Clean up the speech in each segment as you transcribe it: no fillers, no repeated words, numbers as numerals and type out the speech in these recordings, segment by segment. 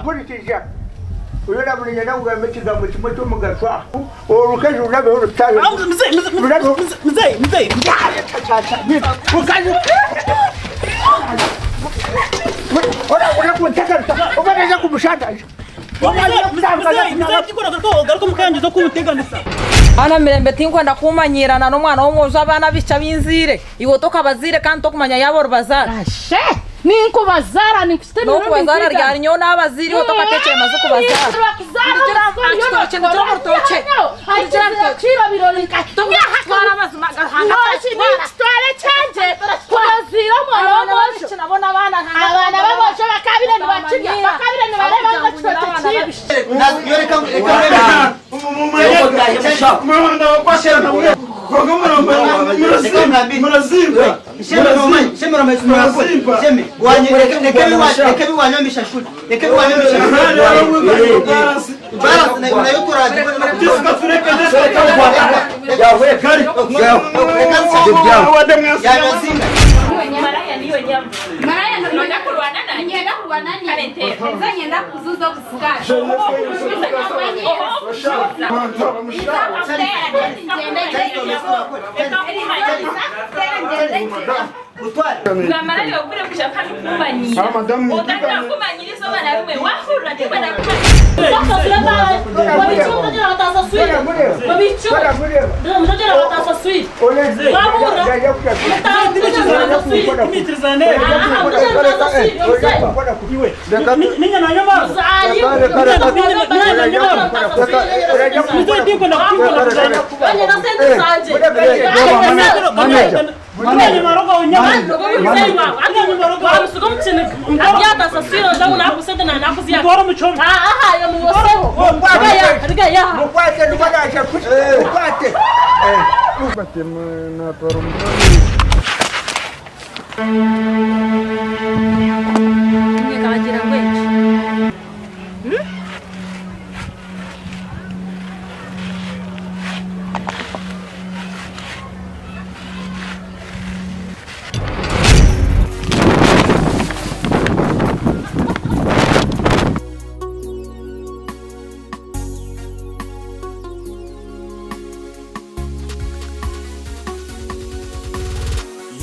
Mpurikiza. Oyorabura niinyenda kugamba ekigambo kimwe ky'omugasho aha. Orukazi rurabeho rutaahe. Rurabeho. Muzeeyi, muzeeyi. Mukazi. Orabura kuntakarisa. Oba naija kumushandaza. Muzeeyi, muzeeyi, garuka omuka yangye oze kunteganisa. Abaana Mirembe tinkwenda kumanyiirana n'omwana w'omwojo abaana abaishiki abu nzaire. Iwe tokabazaire kandi tokumanya yaaba oribazaara. Ashe! Ninkubazaara ninkuhita emirundi N'okubazaara nka ryari nyowe naabazaire iwe tokatekyere maze kubazaara. Ndigira aha kitookye ndigira omu rutookye. Ndigira aha rutookye. Twara amazima ga Ruhanga Nikitwara ekyangye kubaziira omwana Abaana w'omwojo. b'abaishiki nabo n'abaana Ruhanga Abaana b'aboojo bakabire nibakirya bakabire nibareeba ngu ekitookye kiine.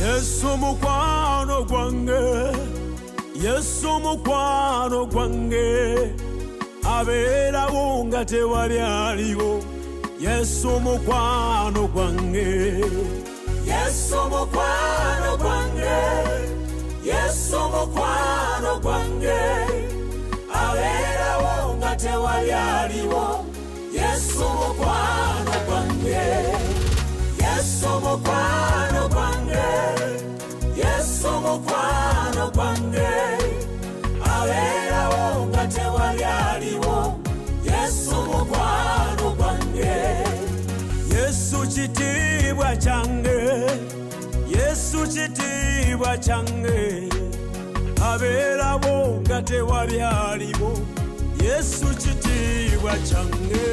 Yesu mukwano gwange, Yesu mukwano gwange, abeerawo nga tewali aliwo. Yesu mukwano gwange, Yesu mukwano gwange, Yesu mukwano gwange, abeerawo nga tewali aliwo. Yesu mukwano gwange, Yesu mukwano gwange, Yesu mukwano gwange, abeerawo nga tewali aliwo. Yesu mukwano gwange, Yesu kitiibwa kyange, Yesu kitiibwa kyange, abeerawo nga tewali aliwo. Yesu kitiibwa kyange,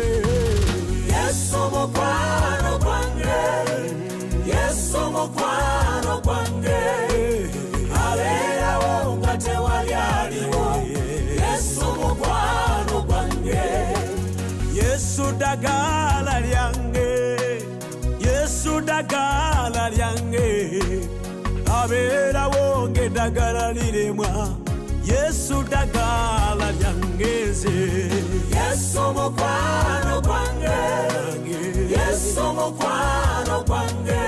Yesu mukwano gwange, Yesu mukwano gwange, abeerawo nga tewali aliwo. Yesu mukwano gwange, Yesu ddagala lyange, Yesu ddagala lyange, abeerawo ng'eddagala liremwa. Yesu ddagala lyange nze. Yesu mukwano gwange, Yesu mukwano gwange,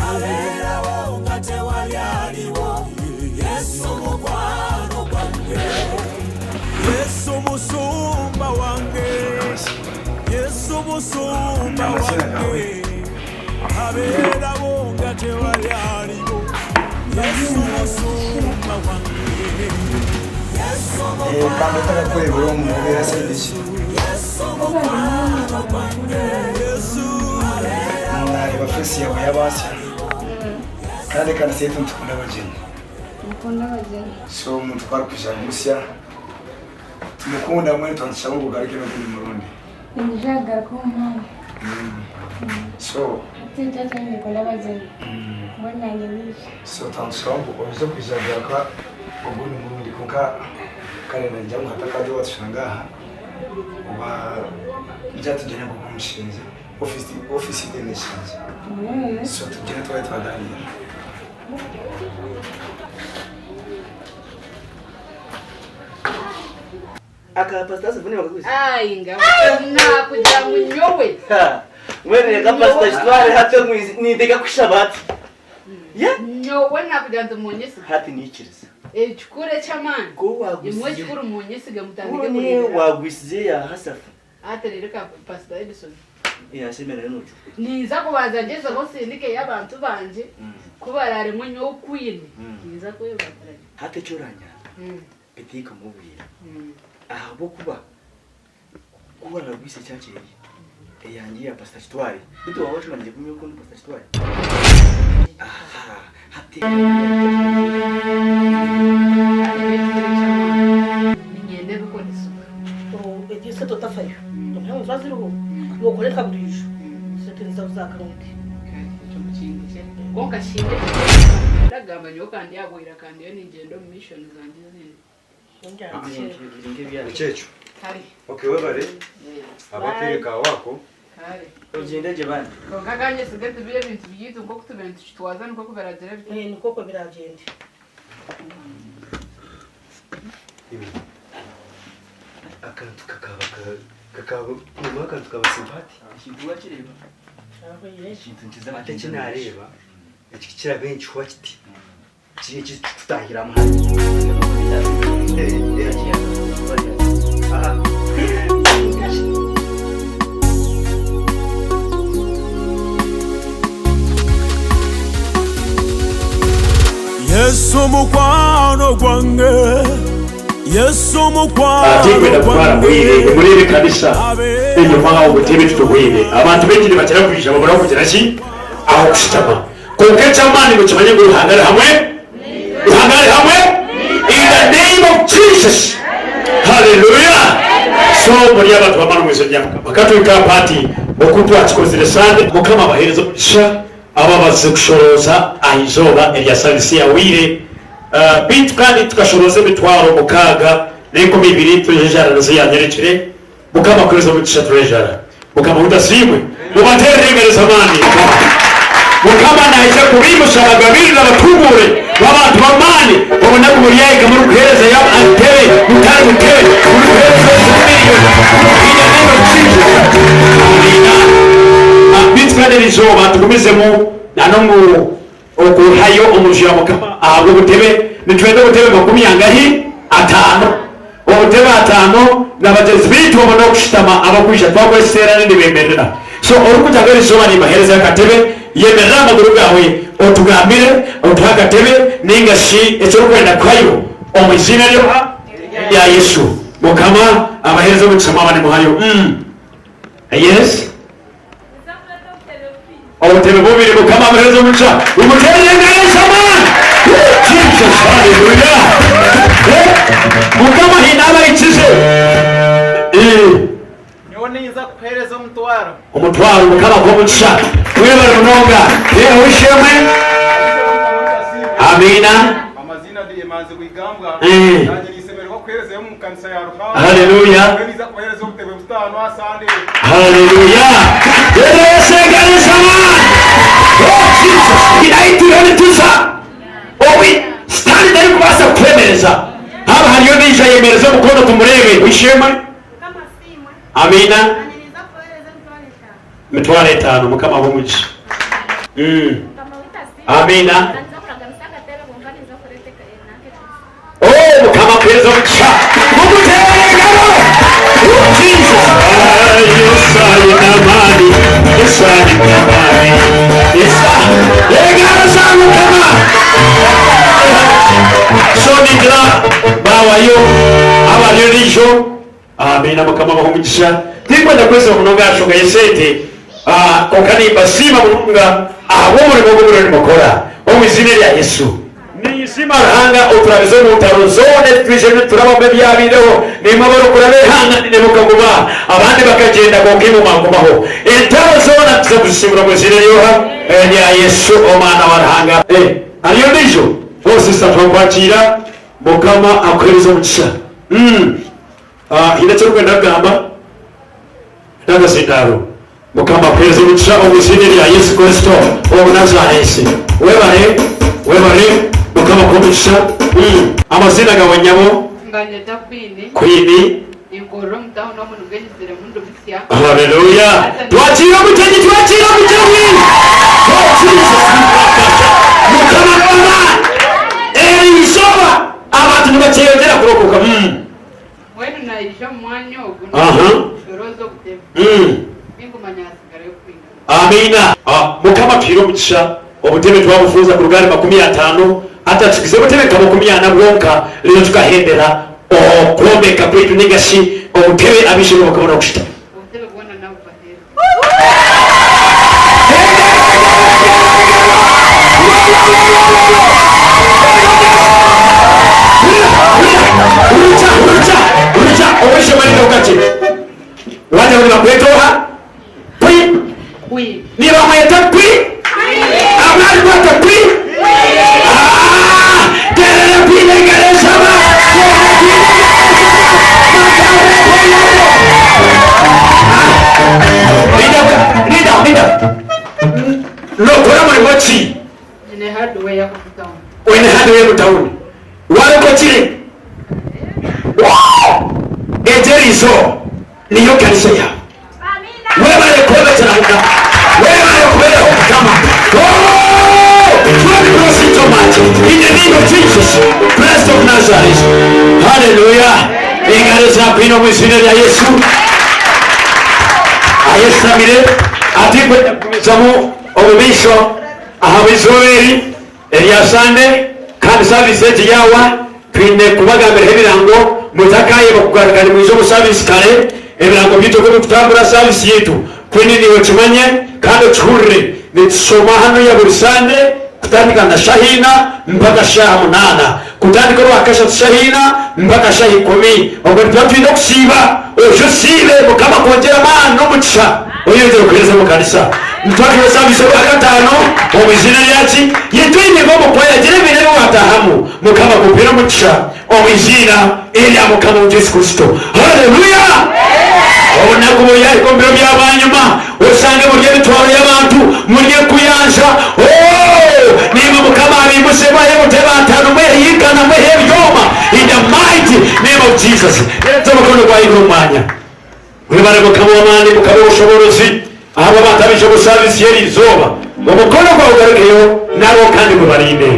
abeerawo nga tewali aliwo. Yesu mukwano gwange, Yesu musumba wange, Yesu musumba wange, abeerawo nga tewali aliwo. Yesu musumba wange, Yesu Kandi otakakwebura omu obeera side ki? Yesu mukwano gwange, Yesu Nareeba face yawe yabaasya kandi ekanisa yaitu nitukunda abagyenyi. Mukunda abagyenyi. So omuntu ku arikwija ari musya tumukunda mbwenu twamushaba ngu ogaruke n'ogundi murundi. Niinyija kugaruka omu mwanya. So Hati taata ninkunda abagyenyi. Mbwenu naanye nyija. So twamushaba ngu oije kwija kugaruka ogundi murundi kwonka. Kare ningira ngu hati akaba watushanga aha oba nikyo tugyende ngu omushinja office office yaitu eri Kishangi so tugyende twabe twaganira. Aka pastor Symphony bakakwisa. Ai ngabo nakugira ngu nyowe. Mbwenu reka pastor kitware hati ninteka kushaba hati. Yeah. Nyowe nakugira nti munyesiga. Hati nikiriza. Ekikuru eky'amaani. Ko wagwisize. Imwe ekikuru munyesige mutandike kureebera. Wagwisize ya Hasafu. Hati rero ka Pastor Edison. Yashemerera n'otyo. Ninza kubanza ngyezeho nsindikeyo abantu bangye ku baraaremwe nyowe okwine ninza kwebagira. Hati eki oranyamba biteekamu obwira ahabw'okuba ku waragwisa ekyakyo eri eyangye ya Pastor Kitware beitu waaba okimanyire ku nyowe ku ndi Pastor Kitware? Aha hati Hati nyowe ekikuru eky'amaani niinyenda ebikoresibwa. Egyo sente otafayo omanya ngu niziba ziriho iwe okore nka buriijo sente niziza kuza aha akawunti. Kare ekyo mukindekere kwonka kiine ekindi ndagamba nyowe kandi yabwira kandi ndiyo ningyenda omu mission zangye ezindi. Niki ekyo? Okay webare ahabw'akaire kaawe ako. Kare. Ogyende gye bandi. Kwonka kanyesiga nti biri ebintu byaitu nk'oku tubaire nitukitwaza nikwo ku biragyire biti. Nikwo okwo biragyende. Akantu kakaba kakaba nyuma akantu kaba simpati. Ekintu wakireeba? Ekintu nikiza Ate eki naareeba eki kirabe nikihwa kiti. Kiri ekitutahiramu hati. Yesu mukwano gwange Yesu mukwano Atikwenda kutwara bwire nimureeba ekanisa enyima aho obutebe titubwine abantu baingi nibakira kwija babura kugira ki aho kushutama Kwonka eky'amaani ngu kimanye ngu Ruhanga ari hamwe, Ruhanga ari hamwe in the name of Jesus. Hallelujah. So muri abantu b'amaani omu izina rya Mukama. Ka tuhike aha paati oku twakikozire Sande. Mukama abaheereze omugisha abo abazize kushorooza aha izooba erya savisi eyahweire. Uh, beitu kandi tukashorooza emitwaro 62 turejara nizo yanyerekire. Mukama akuhereze omugisha Treasurer. Mukama waitu asiimwe. Mubaterere engaro z'amaani. Mukama. Mukama naija kubiimusa abagabirire abatubuure b'abantu b'amaani obunaku buryahika murikuheereza ya ntebe mutari butebe murikuheereza ezi million in the name of Jesus. Amiina. Ah, Beitu kandi erizooba tugumizemu na n'omu Okuhayo omu nju ya Mukama ahabw'obutebe, nitwenda obutebe makumi angahi? Ataano. Obutebe ataano, na bagyenzi baitu babone okushutama abakwija twakora ekiteerane nibemerera. So orikugira ngu erizooba nimbaheereza akatebe, yemerera aha maguru gaawe otugambire otuhe akatebe nainga shi eki orikwenda kuhayo omu iziina ry'oha? Rya Yesu. Mukama abaheereze omugisha mwaba nimuhayo. Mm. Yes. Obutebe bubiri mukama amuhereze omugisha mumuterere engaro ez'amaani Jesus hallelujah Eh, mukama haine abahikize Eh, Nyowe ninza kukuheereza omutwaro. omutwaro mukama akuhe omugisha webare munonga Eh, ow'eishe-emwe amiina Amaziina ndi Emanzi Rwigambwa. Eh. Nanye ninsemererwa kuheerezayo omu kanisa ya Ruhanga. Hallelujah. Nyowe ninza kubaheereza obutebe butaano aha Sande. Haleluya! Yesu engaruza amaani. Oh Jesus! Inaituriho nituza. Obu sitaani tarikubaasa kutwemereza. Haaba hariyo ondiijo ayemereze omukono tumureebe. W'eishe-emwe. Amiina. Emitwaro etaano. Mukama abe omugisha. Mm. Amiina. Oh, Mukama akuhereze omugisha. Mumuteere engaro. Oh, Jesus. Ah, Yesu ayine amaani. Yesu ayine amaani. Yesu. Engaro za Mukama. So ningira bawayo abariyo rijo. Amiina Mukama abahe omugisha. Tinkwenda kwesiba munonga aha nshonga y'esente. Ah, kwonka nimbasiima munonga ahabw'omurimo ogu muriyo nimukora. Omu iziina erya Yesu. Ninsiima Ruhanga oturabize omu ntaro zoona ezi twizire niturabamu ebyabaireho. Naimwe abarikuraba ehanganire mukaguma, abandi bakagyenda kwonka imwe mwagumaho. Entaro zoona nituza kuzisingura omu iziina ry'oha? Erya Yesu Omwana wa Ruhanga. Hariyo ondiijo? Oh sister twakwakiira. Mukama akuhereze omugisha. Mm. Ah, haine eki orikwenda kugamba? N'akazindaaro. Mukama akuheereze omugisha omu iziina erya Yesu Kristo ow'Omunazaaresi. Webare, webare, Mukama akuhe omugisha. Mm. Amaziina gawe nyabo? Nganyeta Queen. Queen. Ninkorera omu town omu nibwo nyiziremu ndi musya. Haleluya! Twakiira omugyenyi, twakiira omugyenyi! Oh Jesus, Mukama n'ow'amaani. Eri izooba abantu nibakyeyongyera kurokoka. Mm. Mbwenu naija omu mwanya ogu Aha. nshorooze obutebe. Ningumanya hatsigarayo kwingana. Amiina. Mukama atuhaire omugisha obutebe twabufunza kuruga ahari 50 hati atutsigize obutebe nka 40 bwonka reero tukahendera okwombeka kwaitu ninga shi obutebe abeishemwe bakabona kushutama. Obutebe bwona nabubaheereza. Hurikya, hurikya, hurikya, ow'eishe-emwe rindaho kakye. Wagira ngu nibakweta oha? Kwi. Nibamweta kwi. Amaani kwata kwi. Ah! Terera kwine engaro eshaba. Terera kwine engaro eshaba. Linda, linda, linda. Nokora murimo ki? Nyine hardware omu town. Oine hardware omu town. Warokokire? Egi eriizooba niyo kanisa yaawe. Webare kwobekyera Mukama. Webare kubeeraho Mukama. Oh! God bless you so much. In the name of Jesus Christ of Nazareth. Hallelujah. Engaro za Queen omu iziina rya Yesu. Ayesitamire atikwenda kugumizamu omu maisho ahabw'eizooba eri. Erya Sande kandi saviisi egi yaawa, twine kubagambiraho ebirango, mutakaayeba kugaruka nimwija omu saviisi kare, ebirango byaitu oku birikutambura saviisi yaitu kwine naiwe okimanye kandi okihurire. Nitushoma hanuya buri Sande kutandika na shaha ina mpaka shaha munaana, kutandika orwakashatu shaha ina mpaka shaha ikumi. Obwo nituba twine okusiiba. Oije osiibe, Mukama akwongyere amaani n'omugisha. Oyeyongyere kuheereza omu kanisa. Nitwakira esaviisi orwakataano omu iziina rya ki? Yitwine nk'omu kwaya gira ebintu ebi watahamu. Mukama akumpere omugisha omu iziina erya Mukama waitu Yesu Kristo. Haleluya! Obunaku buryahika omu biro bya bwanyima, oshange muri emitwaro y'abantu muri enkuyanja. Oh! Naimwe Mukama abiimuse mwehe ebutebantano, mwehe eigana, mwehe ebyoma in the mighty name of Jesus. Reeta omukono gwa haiguru omu mwanya. Webare Mukama ow'amaani, Mukama ow'obushoboorozi, ahabw'abantu abaija omu saviisi y'eri izooba. Omukono gwawe gugarukeyo nabo kandi gubarinde.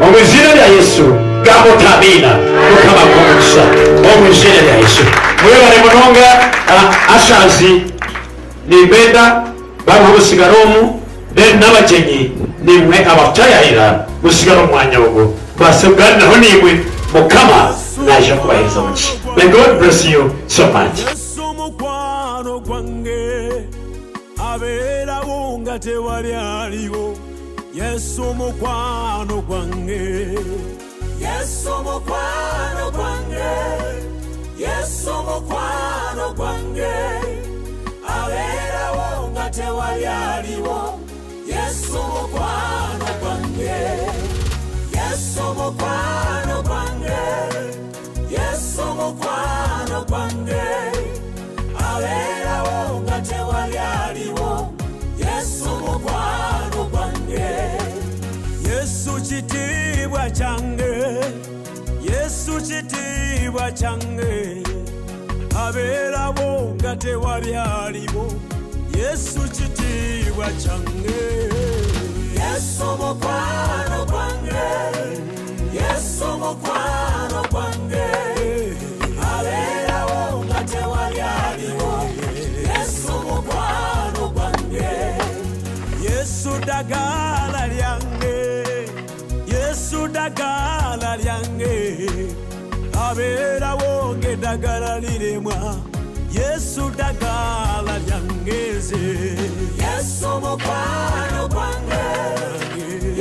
Omu iziina rya Yesu, gamba oti Amiina. Mukama akuhe omugisha omu iziina rya Yesu. Mwebare munonga ushers, nimbenda bamuhe omusigara omu, then n'abagyenyi nimwe abakutayayira musigare omu mwanya ogu tubaase kugaaniraho naimwe. Mukama naija kubaheereza omugisha. May God bless you so much. Yesu mukwano gwange abeerawo nga tewali aliwo Yesu mukwano gwange Yesu mukwano gwange Yesu mukwano gwange abeerawo nga tewali aliwo Yesu mukwano gwange Yesu mukwano gwange Yesu mukwano gwange abeerawo nga tewali aliwo Yesu mukwano gwange Yesu kitiibwa kyange Yesu kitiibwa kyange abeerawo nga tewali aliwo Yesu kitiibwa kyange Yesu mukwano gwange Yesu mukwano gwange abeerawo nga tewali aliwo Yesu mukwano gwange Yesu ddagala lyange Yesu ddagala lyange abeerawo ng'eddagala liremwa Yesu ddagala lyange nze Yesu mukwano gwange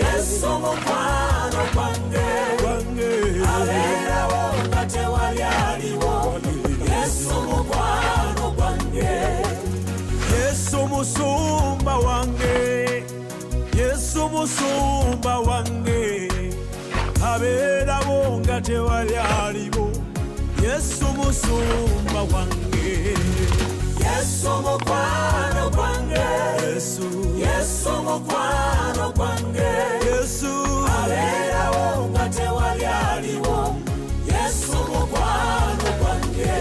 Yesu mukwano gwange abeerawo nga tewali aliwo Yesu mukwano gwange Yesu musumba wange Yesu musumba wange abeerawo nga tewali aliwo. Yesu musumba wange. Yesu mukwano gwange. Yesu. Yesu mukwano gwange. Yesu abeerawo nga tewali aliwo. Yesu mukwano gwange.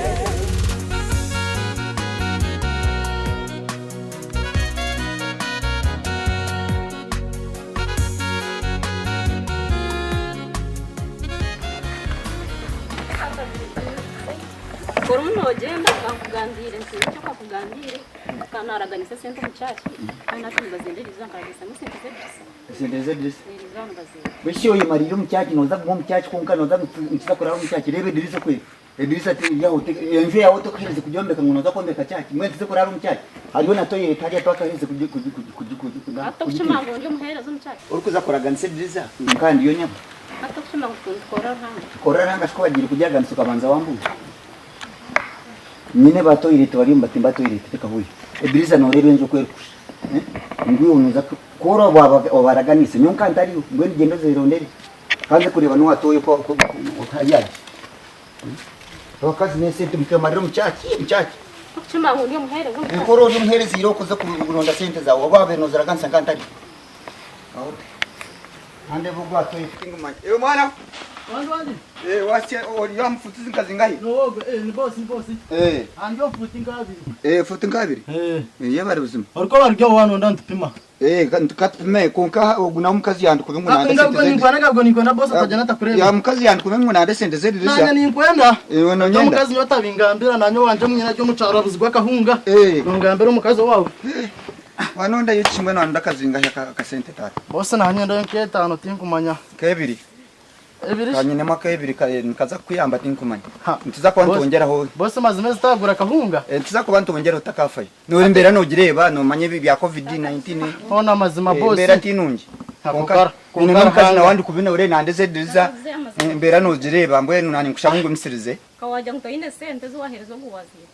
Orimu noogyenda bakugambiire nti nikyo bakugambiire kandi naraganisa esente omu kyaki kandi hati nibazenda nkaraganisamu esente z'edirisa. Esente z'edirisa? Eriizooba nibazenda. Bwekyo oyemariire omu kyaki nooza kuguma omu kyaki kwonka nooza ntuza kurara omu kyaki reeba edirisa okwe edirisa teri aho enju yaawe tokuherize kugyombeka ngu nooza kwombeka kyaki mbwenu tuze kurara omu kyaki hariho na toilet hariya twakaherize Hati okushuma ngu ndi omuheereza omu kyaki. Orikuza kuraganisa edirisa nka ndiyo nyabo. Hati okushuma ngu nitukora Ruhanga. Tukora Ruhanga shi ku wagiire kugiraganisa okabanza wambuuza. Nyine ba toilet bariyo nibatimba toilet tekahuye. Edirisa noreeba enju oku erikushusha. Ngu iwe noza ku oraba obaraganise nyowe nka ntariyo mbwenu gyenda ozerondere. Kanze kureeba n'owatoyo oku ari agye. Abakazi n'esente mukemarira omu kyaki omu kyaki. Okushuma ngu ndi omuheereza omu kyaki. Nkora ori omuheereza ira okuza kuronda sente zaawe oba wabaire noziraganisa nka ntariyo. Nandeba ogu atoyo tingumanya. Ewe mwana. Wangi wangi. Eh wasye ori amufuti nka zingahi? No eh ni boss ni boss. Eh. Andi ofuti nka abiri. Eh futi nka abiri? Eh. Eh yebare buzima. Oriko baryo wano nda ntupima. Eh katupime konka ogu na omukazi yandikubi ngu nande sente zedi. Ninkwenda gabwo ninkwenda boss atajana atakureba. Ya mukazi yandikubi ngu nande sente zedi risa. Nanye ninkwenda. Eh we nonyenda. Omukazi nyowe atabingambira nanye wanje munyina ryo omukyaro abuzigwa akahunga. Eh. Nongambira omukazi wawe. Eh. Wanondayo ki mbwenu wanonda akazingahi akasente taata? Boss nanye ndayo nk'etaano tinkumanya. Nk'ebiri? Ebiri? Kanyinemu ak'ebiri nikaza kukuyamba tinkumanya. Nituza kuba nitwongyeraho. Boss mazima ezi twagura akahunga? Nituza kuba nitwongyeraho otakaafayo. Noreeba embeera nogireeba nomanya ebi ebya covid 19. Hoona mazima boss. Embeera tinungi. Kwonka nyinemu omukazi nawe andikubi nawe nandeza ediriza embeera nogireeba mbwenu nanye nkushaba ongumisirize. Ka wagira ngu toine sente ezi waheereza ogu waziiha.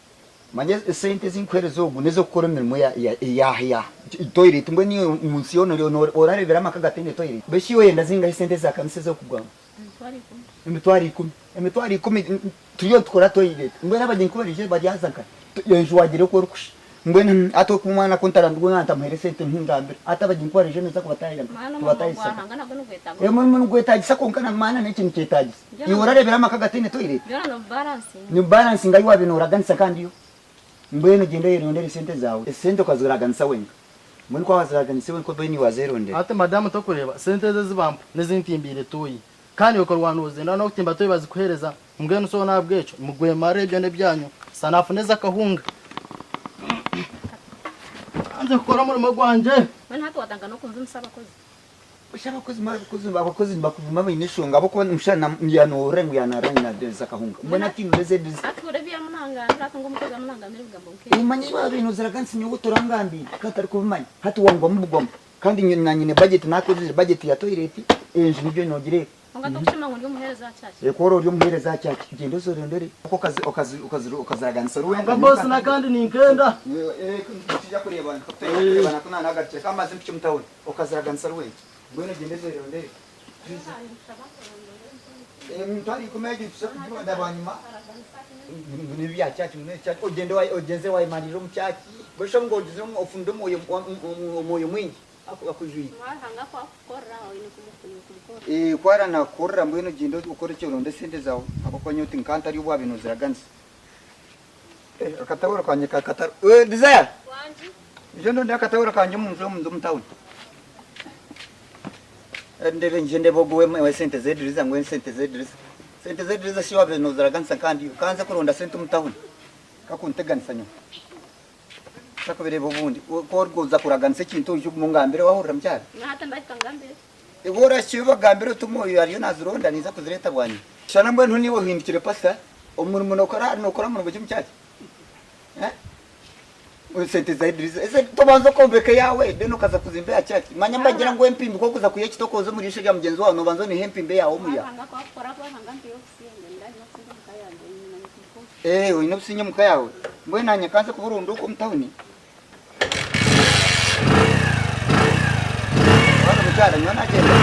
Manya esente ezi nkuhereza ogu n'ez'okukora emirimo ya toilet mbwenu iwe omu nsi yoona orareebera amaka gataine toilet? Mbwenu shi iwe oyenda zingahi esente za kanisa ez'okugamba? Emitwaro ikumi. Emitwaro ikumi. Emitwaro ikumi turiyo nitukora toilet mbwenu abagyenyi ku bariija baryaza nkahi? Enju waagira oku orikushusha mbwenu hati oku omwana ku ntarandugwa ntamuhaire esente ntungambira hati abagyenyi ku bariija noza kubataahira nkahi? Kubataahisa nkahi? Omurimo nigwetaagisa kwonka na maana n'ekyo nikyetaagisa. Iwe orareebera amaka gataine toilet? Ni balance ngai wabaire noraganisa kandi yo mbwenu gyenda oyerondere esente zawe esente okaziraganisa wenka mbwenu ku waziraganise wenka obe niiwe wazerondera. Hati madamu tokureeba sente ezi ezibampa nizintimbiire toyi kandi iwe korwa nozenda nokutimba toyi bazikuhereza mbwenu so nahabwekyo mugwemarire ebyo nebyanyu sanafu nezakahunga nze kukora omurimo gwangye. Mbwenu hati watandika nokunvumisa abakozi. Busha abakozi abakozi abakozi nibakuvuma baine enshonga ahabw'okuba omushana yanoorora ngu yanaranyina akahunga mbwenu atiinire ez'ediriisa. Hati hurira ebi yamunangambira hati ngu omukozi amunangambira ebigambo nk'ebyo. Omanye iwe wabaire noziraganisa nyowe torangambiire kandi tarikubimanya hati wangwamu bugwamu kandi nyowe nyine budget nakozire budget ya toilet enju nibyo nogireeba. Kwonka tokushoma ngu ndi omuheereza aha kyaki. Ku ori ori omuheereza aha kyaki gyenda ozirondere okaziraganisa ori wenka. Kwonka boss nakandi ninkenda. Nitwija kureebana kureebana ku nanagarukire kamaze mpikye omu tawuni. Okaziraganisa ori wenka. Mbwenu ogyende ozerondere. Emitwaro ikumi egyo nituza kugironda bwanyima. N'ebya church mbwenu church ogyende ogyenze wayemarira omu church. Mbwenu shi ngu ogizire ofunire omwoyo omwoyo mwingi akujwire. Ruhanga ku akukorera oine kumukorera. Ku aranakukorera mbwenu ogyende okore ki oronde esente zaawe ahabw'okuba nyowe tinka ntari obu wabaire noziraganisa. Akatawuro kangye ka kataro. Desire! Wangi. Ija ondondere akatawuro kangye omu nju omu omu tawuni. Ndebe ngye ndebe ogu ow'esente z'ediriza ngu esente z'ediriza. Sente z'ediriza shi wabaire noziraganisa kandi kanze kuronda sente omu tawuni. Kakunteganisa nyowe. Ntakubireeba obundi. Ku orikuza kuraganisa ekintu oije ogume ongambire wahurira mukyara? Nahati ndahika ngambire. Iwe orahikye obagambire oti omwoyo ariyo nazironda ninza kuzireeta bwanyima. Shana mbwenu niiwe ohindukire pastor omurimo nokora nokora murimo ki omu church? Eh? Esente za Idrisa ese tobanza okombeka eyawe then okaza kuzimba eya church. Manya mbagira ngu empimbi ku orikuza kwiha ekitokooza omu riisho rya mugyenzi waawe nobanza onaiha empimbi eyaawe omuya. Ruhanga ku akukora ku Ruhanga ampiire obusingye ndahika obusingye omu ka yangye nyine nikwo. Eh oine obusingye omu ka yaawe? Mbwenu nanye kanze kuburunda okwo omu tawuni. Mwana mukyara nyowe nagyenda.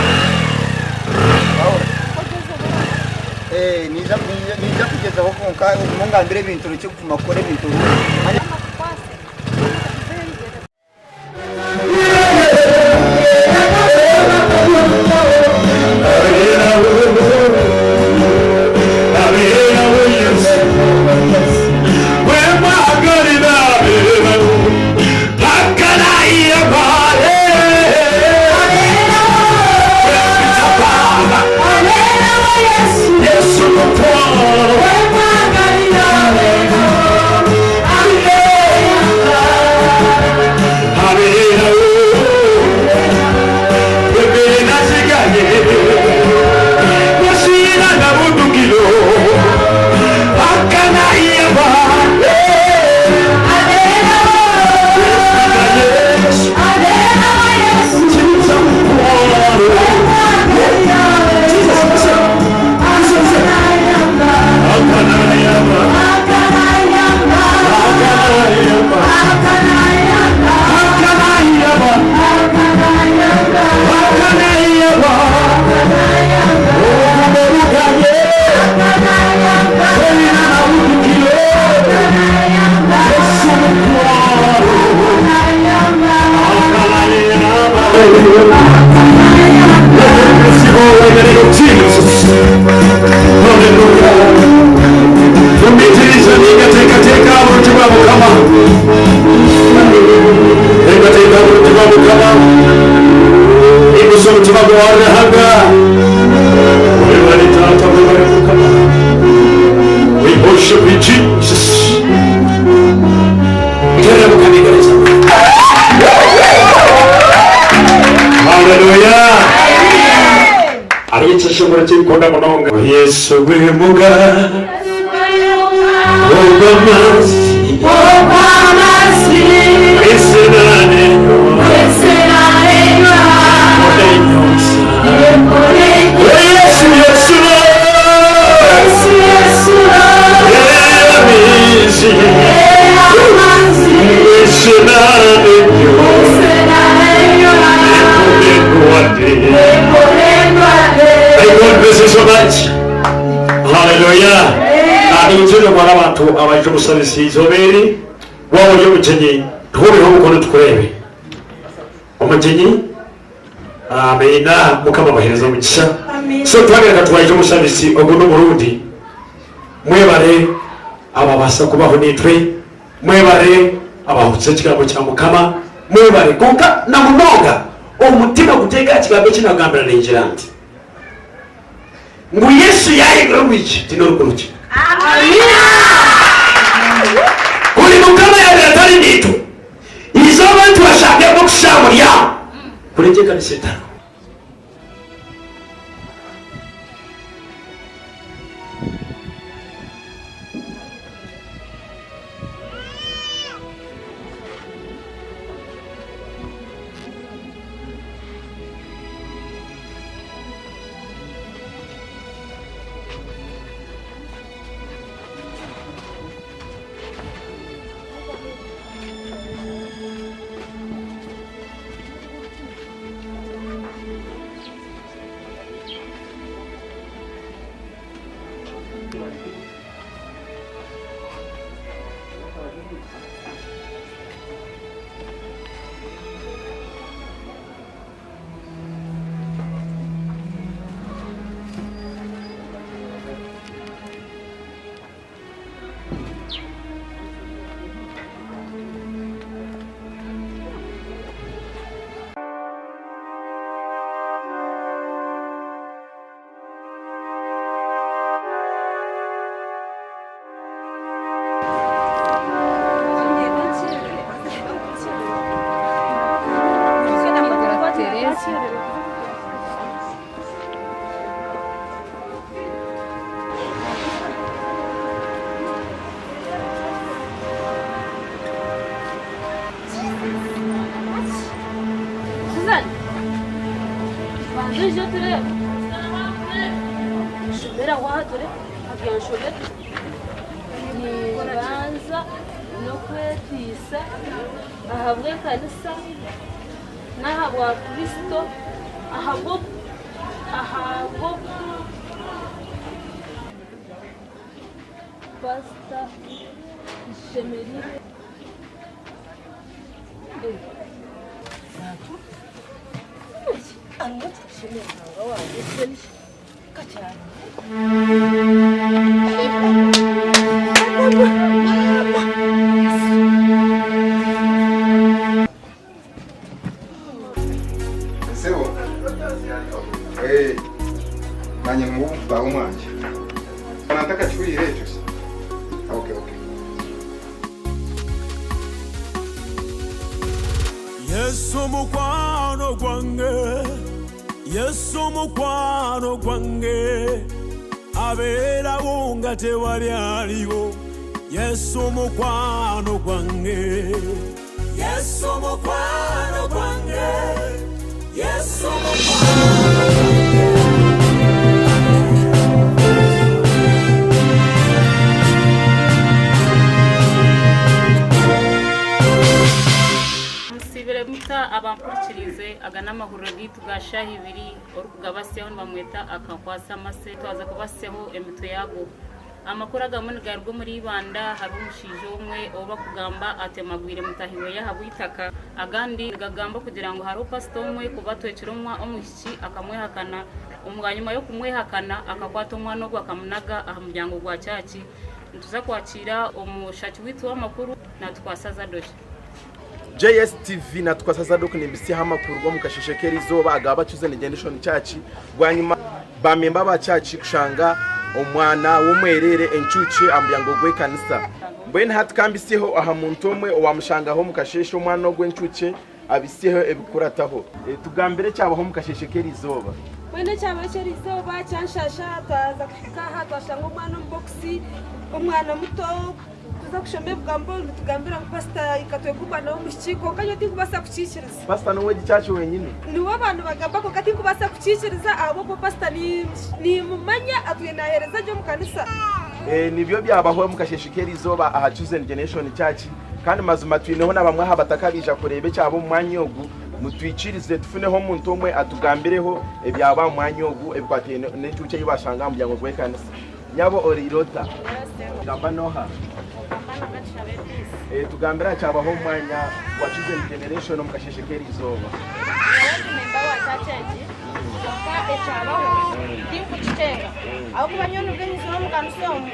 Wahurira? Eh, ninza ninza kugyezaho kwonka ogume ongambire ebintu orekye kuguma kukora ebintu We worship you, Jesus. Hallelujah. Ariyekishobora kirikunda munonga Yesu gwemuga ogwamasi Yesu Yesu May God bless you so much. Hallelujah. Ninzire mwana abantu abaje omusabisi izoberi waba ori omukyenyi tuhureho omukono tukurebe omukyenyi amina mukama abahereza omugisha so twagereka twaije omusabisi ogu n'omurundi mwebare ababasa kubaho nitwe mwebare abahutse ekigambo kya mukama mwebare konka na munonga omutima guteeka aha kigambo ekinagambira ningira nti ngu yesu yahindura orwigi tinorikuruki kuri mukama yabera atari nitwe izooba ntibashangemo kushaha muryango kurengye ekanisa etaro Suzanne, banza oije otureebe. Shomera waha ture, abyanshobera. Nibanza n'okwetiisa ahabw'ekanisa n'ahabwa Kristo ahabwo ahabwo Pasita Nshemereirwe. Sebo. Eh. Nanye mubutaho mwanje. Nataka kiwulire ekyo. Okay, okay. Yesu mukwano gwange, Yesu mukwano gwange, abeerawo nga tewali aliwo. Yesu mukwano gwange, Yesu mukwano gwange, Yesu mukwano gwange. Musiibire muta abampurikiriize aga n'amahuriro gaitu ga shaaha ibiri orikugabasyaho nibamweta Akankwatsa Amase twaza kubasyaho emitwe yaago. Amakuru agamwe nigaruga omuri Ibanda hariho omushaija omwe ou bakugamba atemagwire mutaahi we ahabw'eitaka. Agandi nigagamba kugira ngu hariho pasita omwe kuba atwekire omwishiki akamwehakana bwanyima y'okumwehakana akakwata omwana ogwo akamunaga aha muryango gwa kyaki. Nituza kwakiira omushaki waitu w'amakuru natukwasa Zadoki. JSTV natukwasa Zadok nimbisyaho amakuru g'omu kasheshe k'erizooba aga Chosen Generation Church bwanyima bamemba ba church kushanga omwana w'omwerere encuukye aha muryango gw'ekanisa. Mbwenu hati ka mbisyeho aha muntu omwe owamushangaho omu kasheshe omwana ogwo encuukye abisyeho ebikukurataho. Tugambire ekyabaho omu kasheshe k'erizooba. Mbwenu ekyabaho eky'erizooba kyanshasha twaza kuhika aha twashanga omwana omu bokisi omwana muto Tuza kushoma ebigambo nibitugambira ngu pasita akatweka omwana w'omwishiki kwonka nyowe tinkubaasa kukiikiriza. Pasita n'ow'egi church wenyini? Niwe abantu bagamba kwonka tinkubaasa kukiikiriza ahabw'okuba pasita nimumanya atwire naheereza gye omu kanisa. Nibyo byabaho omu kasheeshe k'erizooba aha Chosen Generation Church kandi mazima twineho na bamwe aha bataka baija kureeba ekyaba omu mwanya ogu. Mutwikirize tufuneho omuntu omwe atugambireho ebyaba aha mwanya ogu ebikwataine n'encuukye ei bashanga aha muryango gw'ekanisa. Nyabo oriire ota? Gamba noha? Eh, tugambire aha kyabaho omu mwanya gwa Chosen Generation omu kasheeshe k'erizooba. Nyowe ndi memba wa church egi kwonka ekyabaho tinkukitenga ahabw'okuba nyowe nibwo nyizire omu kanisa omu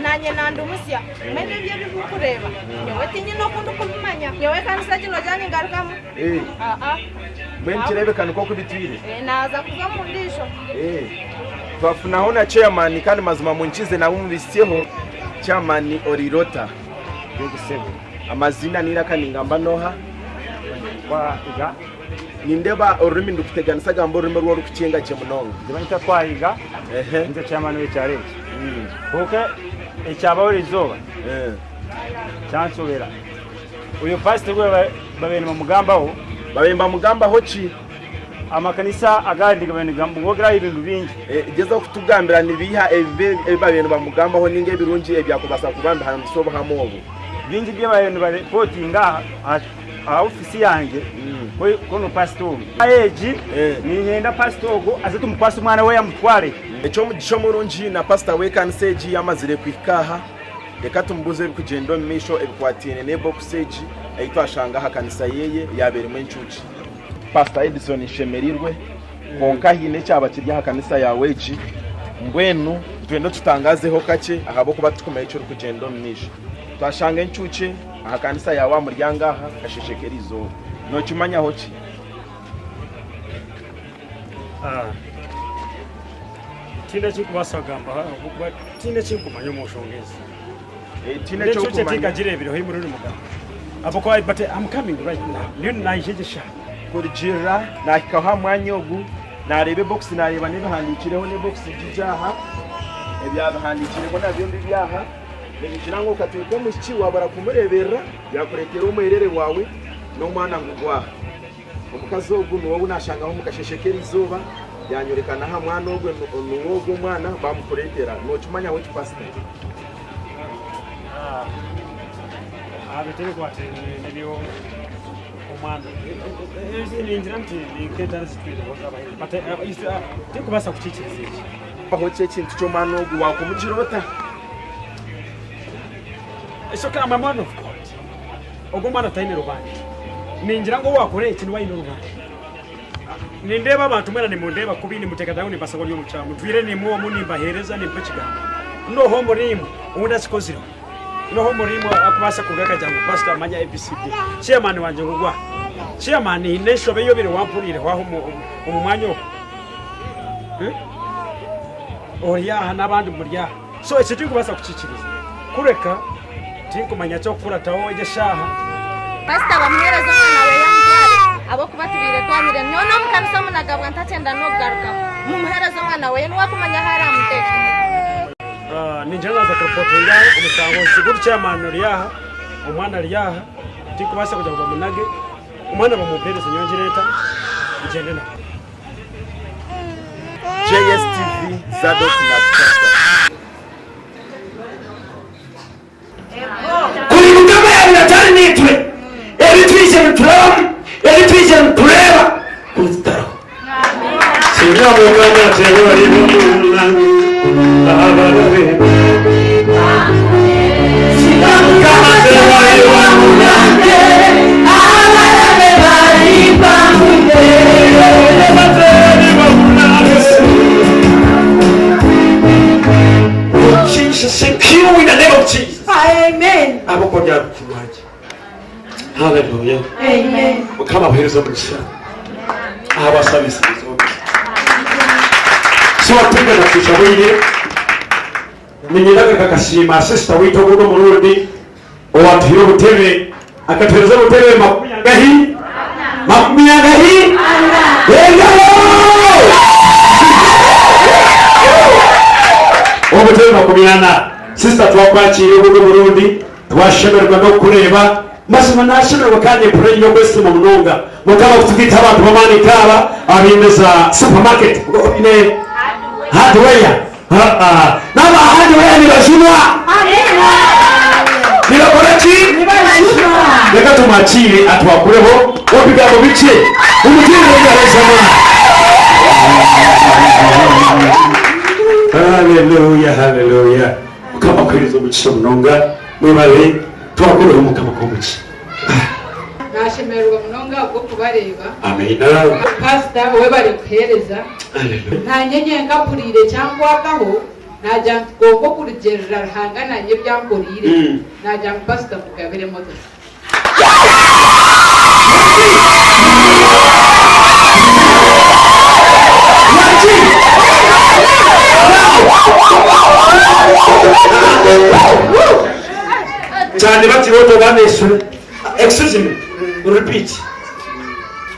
nanye nandi musya mbwenu ebyo ebi orikureeba nyowe tinyine oku ndikubimanya nyowe ekanisa egi nogira ningarukamu Eh, aa mbwenu kireebeka nikwo oku bitwire. Eh, naaza kuza omu ndiijo. Eh, twafunaho na chairman kandi mazima munkize nabo mubisyeho. Chairman oriire ota? Yego sebo. Amazina n'eiraka ningamba noha? Twahiga. Nindeba orurimi ndukuteganisa gamba orurimi oru orikukyenga gye munonga. Nibanyeta Twahiga, ninze chairman w'ekyaro eki. Kwonka ekyabaho erizooba kyanshobera. Oyo pastor ogu babaire nibamugambaho. Babaire nibamugambaho ki? Amakanisa agandi gabaire nigamwogeraho ebintu bingi. Gyezaho kutugambira ni biiha ebibi ebi babaire nibamugambaho ninga ebirungi ebyakubaasa kuba nibihanuusa obuhame obu. Bingi ebi babaire nibarepotinga aha ofisi yangye ku pastor ogu. Egi niinyenda pastor ogu aze tumukwase omwana we amutware. Eky'omugisha omurungi na pastor w'ekanisa egi yamazire kuhika aha. Reka tumubuuze ebirikugyenda omu maisho ebikwataine n'ebokisi egi ei twashanga aha kanisa ye yaaba erimu encuukye. Pasita Edison Nshemereirwe, Kwonka haine ekyaba kiri aha kanisa yaawe egi, mbwenu nitwenda otutangaazeho kakye ahabw'okuba titukumanya ekirikugyenda omu maisho. Twashanga encuukye aha kanisa yaawe aha muryango aha kasheeshe k'erizooba. Nookimanyaho ki? Tihaine eki ndikubaasa kugamba ahabw'okuba tihaine eki ndikumanya omu nshonga ezi. Tihaine eki N'encuukye orikumanya? tinkagireebireho ei muriyo nimugamba. Ahabw'okuba but I'm coming right now. Ndiyo naija egi eshaaha. Kurugiirira naahikaho aha mwanya ogu, naareeba ebokisi naareeba n'ebihandiikireho n'ebokisi gigi aha, ebyabihandiikireho nabyo mbibi aha. Nibigira ngu okatweka omwishiki waabura kumureeberera, byakureetera omwerere waawe n'omwana ngu gwaha. Omukazi ogu niwe ou naashangaho omu kasheeshe k'erizooba, yaanyoreka n'aha mwana ogwo niwe ogwo omwana baamukureetera. Nookimanya we Pasita? Aha bintu ebikwatiraine n'eby'omwana, ningira nti ni nk'entaro ezitwireho z'Abahindi but tindikubaasa kukiikiriza eki. Aho ki ekintu ky'omwana ogu waakumugira ota? It's okay, I'm a man of God. Ogwo omwana taine rubanja. Ningira ngu owakora eki niwe aine orubanja. Nindeeba abantu mwena nimundeeba kubi nimuteekateeka ngu nimbaasa kuba ndi omukyamu. Ntwire nimwe omu nimbaheereza nimpa ekigambo. N'oha omuriimwe ou ndakikozireho? N'oha omuriimwe akubaasa kuruga akagira ngu pasita manya ABCD? Chairman wangye ngu gwa. Chairman haine enshobe ei obaire wampuriireho aho omu mwanya ogwo? Ori aha n'abandi muri aha. So ekyo tinkubaasa kukiikiriza. Kureka tinkumanya ky'okukurataho egyo eshaaha. Pasita bamuheereze omwana we amutware ahabw'okuba tubaire twamire. Nyowe n'omukanisa omu nagabwa ntakyenda n'okugarukamu. Mumuheereze omwana we niwe akumanya ahu araamuteeke. Ningira naaza kuripotinga omushango nziguru chairman ori aha, omwana ari aha, tinkubaasa kugira ngu bamunage, omwana bamumpeereze nyowe ngireeta ngyende nawe. JSTV Zadok na Pastor. Kuri Mukama yabaire atari naitwe, ebi twije niturabamu, ebi twije nitureeba, kuri tutariho. Singa Mukama tebari abarabe. Singa Mukama tebari wamunange, abarabe bari bamute. Jesus, thank you in the name of Jesus. Amen. Abokondera mukuru wanjye. Hallelujah. Amen. Mukama abahereza omugisha. Abasabisiriza omugisha. So tugenda tushabuire ninyenda kakasiima sister waitu ogundi omurundi owatuhire obutebe akatuhereza obutebe makumi angahi makumi angahi engalo obutebe 40. Sister twakwakire ogundi omurundi twashemererwa n'okukureeba mazima nashemererwa kandi mpurira nyine okwesiima munonga Mukama kutugita abantu b'amaani kaaba abaine za supermarket oine hardware. N'aba hardware nibajunwa nibakora ki? Reka tumwakiire atwakureho obigambo bikye mumuteerere engaro z'amaani. Haleluya, haleluya. Mukama akuhereze omugisha munonga. Mwebale twakureho Mukama akuhe omugisha. Nashemererwa munonga ahabw'okubareeba. Amiina. Pasita webare kuheereza. Haleluya. Nanye nyenka mpuriire ekyankwataho nagira nti kwonka okurugiirira Ruhanga nanye ebi ankoriire nagira ngu pasita mugabire emotoka. Cyane bati boto banesure. Excuse me. Repeat.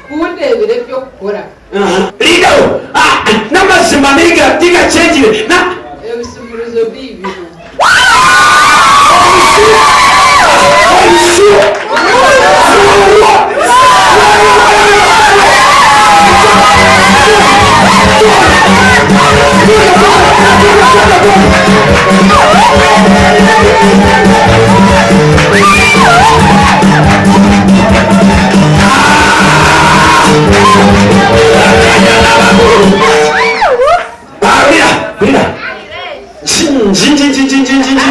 Kundeebera eby'okukora. Rindaho. Ah, n'amazima niga tigakyengire na Ebisumuruzo biibino. Hurira, hurira. Nji, nji, nji, nji, nji, nji, nji, nji.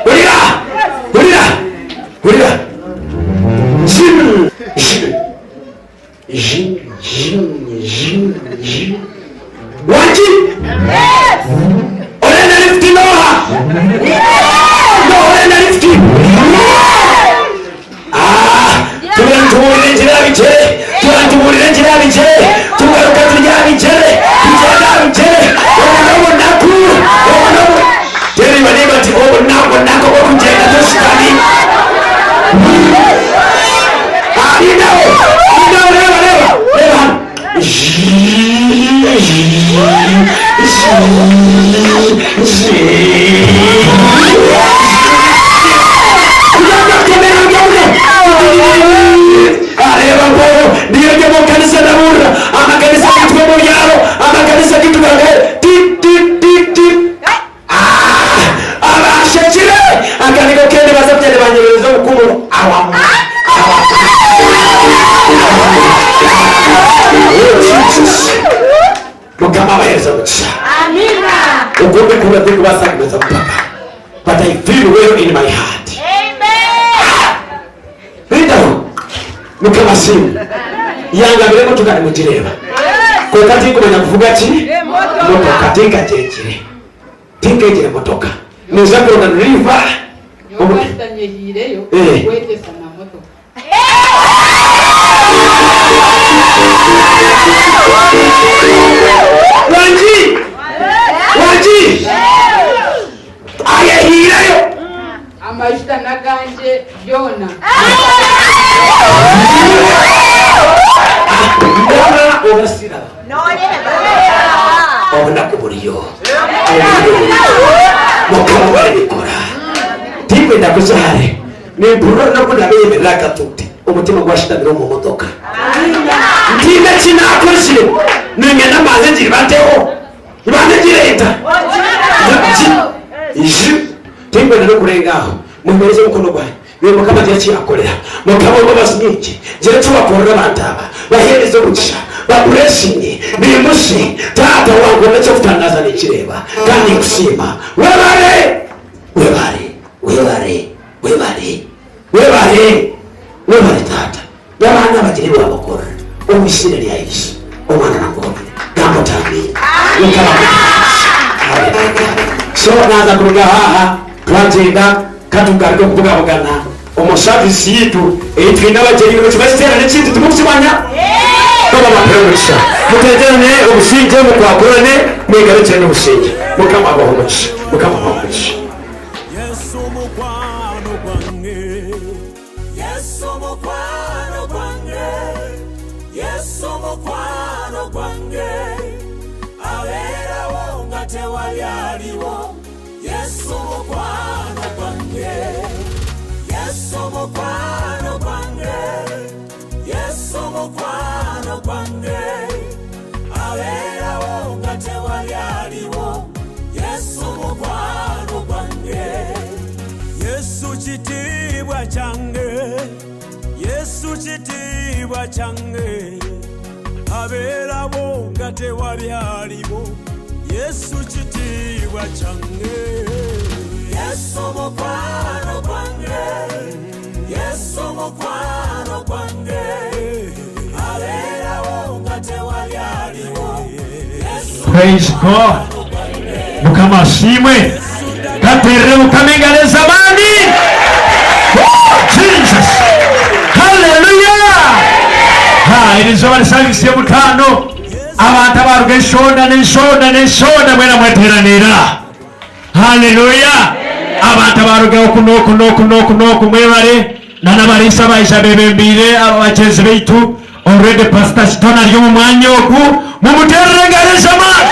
Hurira, hurira, hurira. Jim, jim, jim, jim, jim, jim. Wangi? Orenda lift noha? No, orenda lift. Ah, turantuburira enjira bikere, turantuburira enjira bikere, tugaruka turya bikere, tugenda bikere, obu n'obunaku, obu n'obu. Teri bari bati obu n'obunaku bw'okugyenda tushutami. Ah, rindaho, rindaho, reeba, reeba, reeba hanu. Areeba ngu ndiyo ndi omu kanisa ndabuurira amakanisa gaitu g'omu byaro, amakanisa gaitu gagahe ti ti ti ti. Abashekire aka niko kende baza kugyenda banyebereza obukumu awamu awamu. Oh, Jesus. Mukama abahereza omugisha. Oku ndikuhurira tindikubaasa kumeza kupaka but I feel well in my heart. Rindaho Mukama asiimwe. Yangabira emotoka nimugireeba. Kwonka tinkumanya kuvuga ki? Motoka tinkagyegire. Tinkegire motoka. Ninza kuronda driver. Nyowe pastor nyehiireyo Eh. kwegyesa na motoka. Wangi! Wangi! Ayehiireyo! Amajuta n'agangye byona. Ndaba oba siraba. Obunaku buriyo. Mukama barabikora. Tinkwenda kuza hare. Nimpurira orunaku ndabeyemerera akatuuti. Omutima gwashutamire omu motoka. Ntiine eki naakozire. Niinyenda mbanze ngibateho. Mbanze ngireeta. Ngi. Tinkwenda n'okurenga aho. Mwemereze omukono gwanyu. Iwe Mukama gira eki yakukorera. Mukama w'embabazi nyingi, gira eki wakorera abantu aba. Baheereze omugisha, baburesinge, baimusye. Taata wankorera eky'okutangaaza ninkireeba kandi ninkusiima. Webare! Webare! Webare! Webare! Webare! Webare Taata. N'abaana bagire ebi wabakorera. Omu iziina rya Yesu, Omwana nakuhurire. Gamba oti Amiina. Mukama akuhe omugisha. Haleluya. So naaza kuruga aha twagyenda katugaruke okubugabugana omu service yitu ei twine abagyenyi nimukiba kiteerane ekintu timukukimanya? Mukama abampere omugisha. Muteeterane obusingye mukwakurane mwegarukire n'obusingye. Mukama abahe omugisha. Mukama abahe omugisha. Yesu mukwano gwange Yesu mukwano gwange Yesu mukwano gwange Abeerawo nga tewali aliwo Yesu mukwano gwange Yesu mukwano gwange Yesu mukwano gwange Abeerawo nga tewali aliwo Yesu mukwano gwange Yesu kitiibwa kyange Yesu kitiibwa kyange Abeerawo nga tewali aliwo Yesu kitiibwa kyange Yesu mukwano gwange Yesu mukwano gwange Abeerawo nga tewali aliwo Yesu Praise God. Mukama asiimwe. Katerere Mukama engaro ez'amaani. Woo! Jesus. Hallelujah. Ha, eri izooba ni service y'omutaano. Abantu abaruga enshonda n'enshonda n'enshonda mwena mweteranira. Hallelujah. Abantu abaruga oku n'oku n'oku n'oku n'oku mwebare. Na n'abariisa abaija bebembeire aba bagyenzi baitu. Already Pastor Kitone ari omu mwanya ogu. Mumuterere engaro ez'amaani.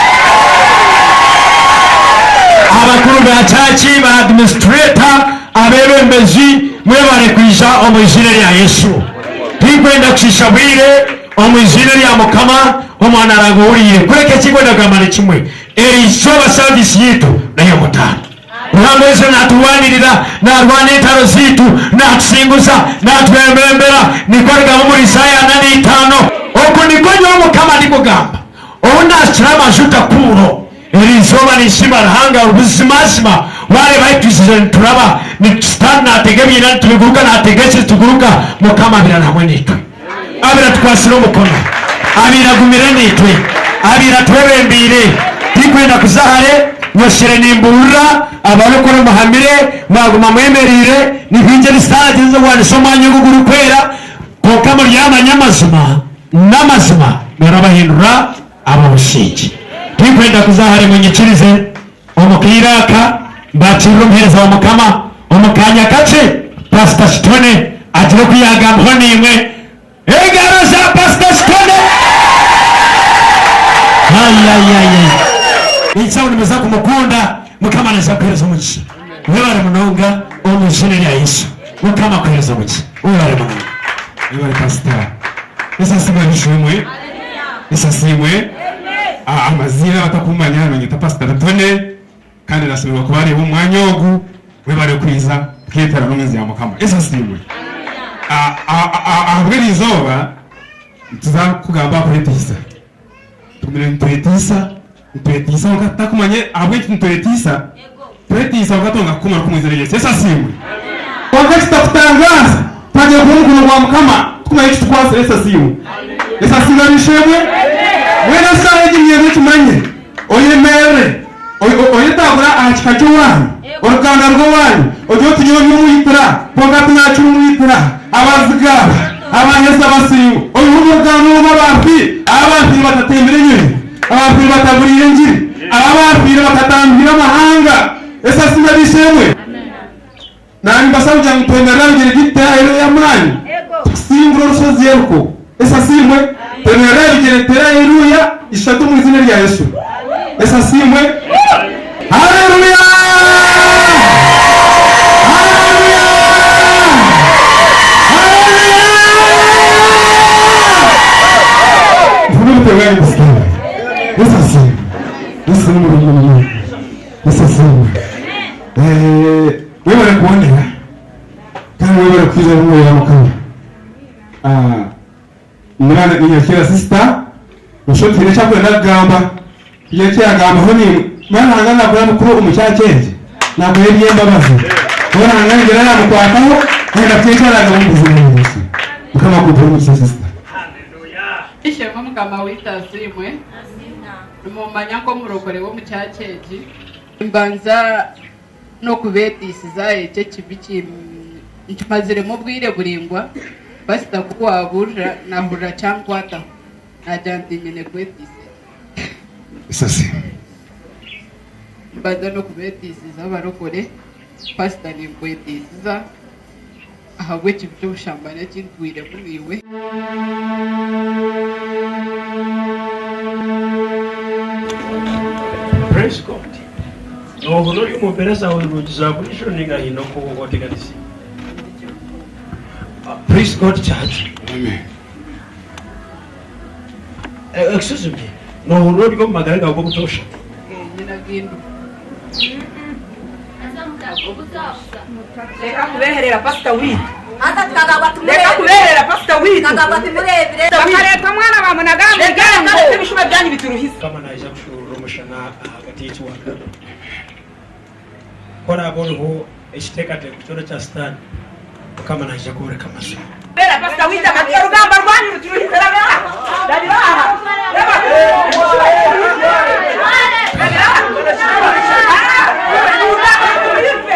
Abakuru ba church, ba administrator, abebembezi mwebare kwija omu iziina rya Yesu. Tinkwenda kushiisha bwire omu iziina rya Mukama omwana araguhuriire. Kureka ekinkwenda kugamba ni kimwe, eri izooba service yaitu ney'omutaano. Ruhanga oija naturwanirira, narwana entaro zaitu, natusinguza, natwebembera, nikwo arigamba omuri Isaaya 45. Oku nikwo nyowe Mukama ndikugamba, ou naashukire amajuta Kuuro, eri izooba ninsiima Ruhanga buzimazima, waareeba ahi twizire nituraba, Sitaani naatega ebiina nitubiguruka, naatega eki nituguruka, Mukama abaire ari hamwe naitwe. Abaire atukwatsire omukono, abaire agumire naitwe, abaire atwebembeire. Tinkwenda kuza hare, nyosire nimbuurira abarokore muhamire, mwaguma mwemereire. Ni bingi ebi Sitaane agyerize kurwanisa omwanya ogu ogurikwera, kwonka muryamanya amazima, n'amazima garabahindura ab'obusingye. Tinkwenda kuza hare, munyikirize omu kaire aka mbakirire omuheereza wa Mukama omu kaanya kakye, Pasita Kitone agire oku yaagambaho naimwe. Engaro za Pasita Kitone! Ayayayay! Ninshaba nimuza kumukunda, Mukama naija kukuheereza omugisha. Webare munonga omu iziina rya Yesu. Mukama akuheereze omugisha. Webare munonga. Webare Pasita. Yesu asiimwe ab'eishe-emwe. Yesu asiimwe. Amaziina abatakumanya nibanyeta Pasita Bitone kandi nashemererwa kubareeba omu mwanya ogu. Webare kwiza tuketerana omu nju ya Mukama. Yesu asiimwe. Ahabw'eri izooba nituza kugamba aha kweteisa. Tugumire nitweteisa. Nitwetiisa kwonka tutakumanya ahabw'enki nitwetiisa. Twetiisa kwonka twonka kukumanya omu eiziina rya Yesu. Yesu asiimwe. Kwonka kitakutangaaza twagira kuba omukono gwa Mukama tukumanya eki tukwatsire. Yesu asiimwe. Yesu asiimwe ab'eishe-emwe. Mbwenu eshaaha egi niinyenda okimanye, oyemerere, oyetagure aha kika ky'owaanyu, oruganda rw'owaanyu, ogire oti nyowe ndi omwitira, kwonka tinakira omwitira. Abazigu aba, abanyesa abasiingwa, oihe omu ruganda oru abafiire, abafiire batatembire enyonyi, abafiire bataburiire engiri, abafiire batatambiire amahanga. Esasi n'ab'eishe-emwe. Naanye nimbasa kugira ngu twemerere aha bigyere byaitu tuteere aheeru y'amaani tukusingura orushozi Yeriko. Esasiimwe. Twemerere aha bigyere tuteere aheeruya ishatu omu iziina erya Yesu. Esasiimwe. Haleluya! Haleluya! Haleluya! Mvuge omutwe gwanyu gusigaire. Yesu asiimwe. Yesu ni murungi munonga. Yesu asiimwe. Eh, webale kubonera kandi webale kwija omwoyo wa Mukama. Ah, mwana ninyakira sister osho tihaine eki akwenda kugamba tihaine eki yagambaho nimwe mwana Ruhanga nakora bukuru omu kyakya eki nakora eby'embabazi we Ruhanga nigira yamukwataho yenda kugira eki aragamba omu buzima bwa Yesu. Mukama akumpere omugisha sister. Ishemwe Mukama waitu asiimwe. Nimumanya nk'omurokore w'omu kyakya egi. Nimbanza n'okubeetiisiza eki ekibi ki nkimaziremu obwire buraingwa, pasita ku waabuurira naahurira kyankwataho, naagira nti nyine kwetiisa eki. Esasi. Nimbanza n'okubeetiisiza abarokore, pasita ninkwetiisiza ahabw'ekibi ky'obushambani eki ntwiremu naiwe. Praise God. Nohurira ori omu mbeera zaawe nungi za buriijo ninga haine oku oteganiziibwe? Praise God church. Amen. Excuse me. Nohurira ori omu magara gaawe g'obutoosha? Nyine agindu. Reka kubeherera pasita witu. Reka kubeherera pasita witu. Bakareeta omwana bamunaga aha muryango. Reka ebishuba byanyu bituruhisa. Mukama naija kushuurura omushana ahagati y'ekiwaga. Ku oraabe oriho ekiteekateeko kyona kya Sitaane, Mukama naija kworeka amazima. Beera pasita witu akati orugamba rwanyu ruturuhisa raba aha. Rabira aha. Raba. Ebishuba bituruhisa. Rabira aha. Orugamba ruturuhise.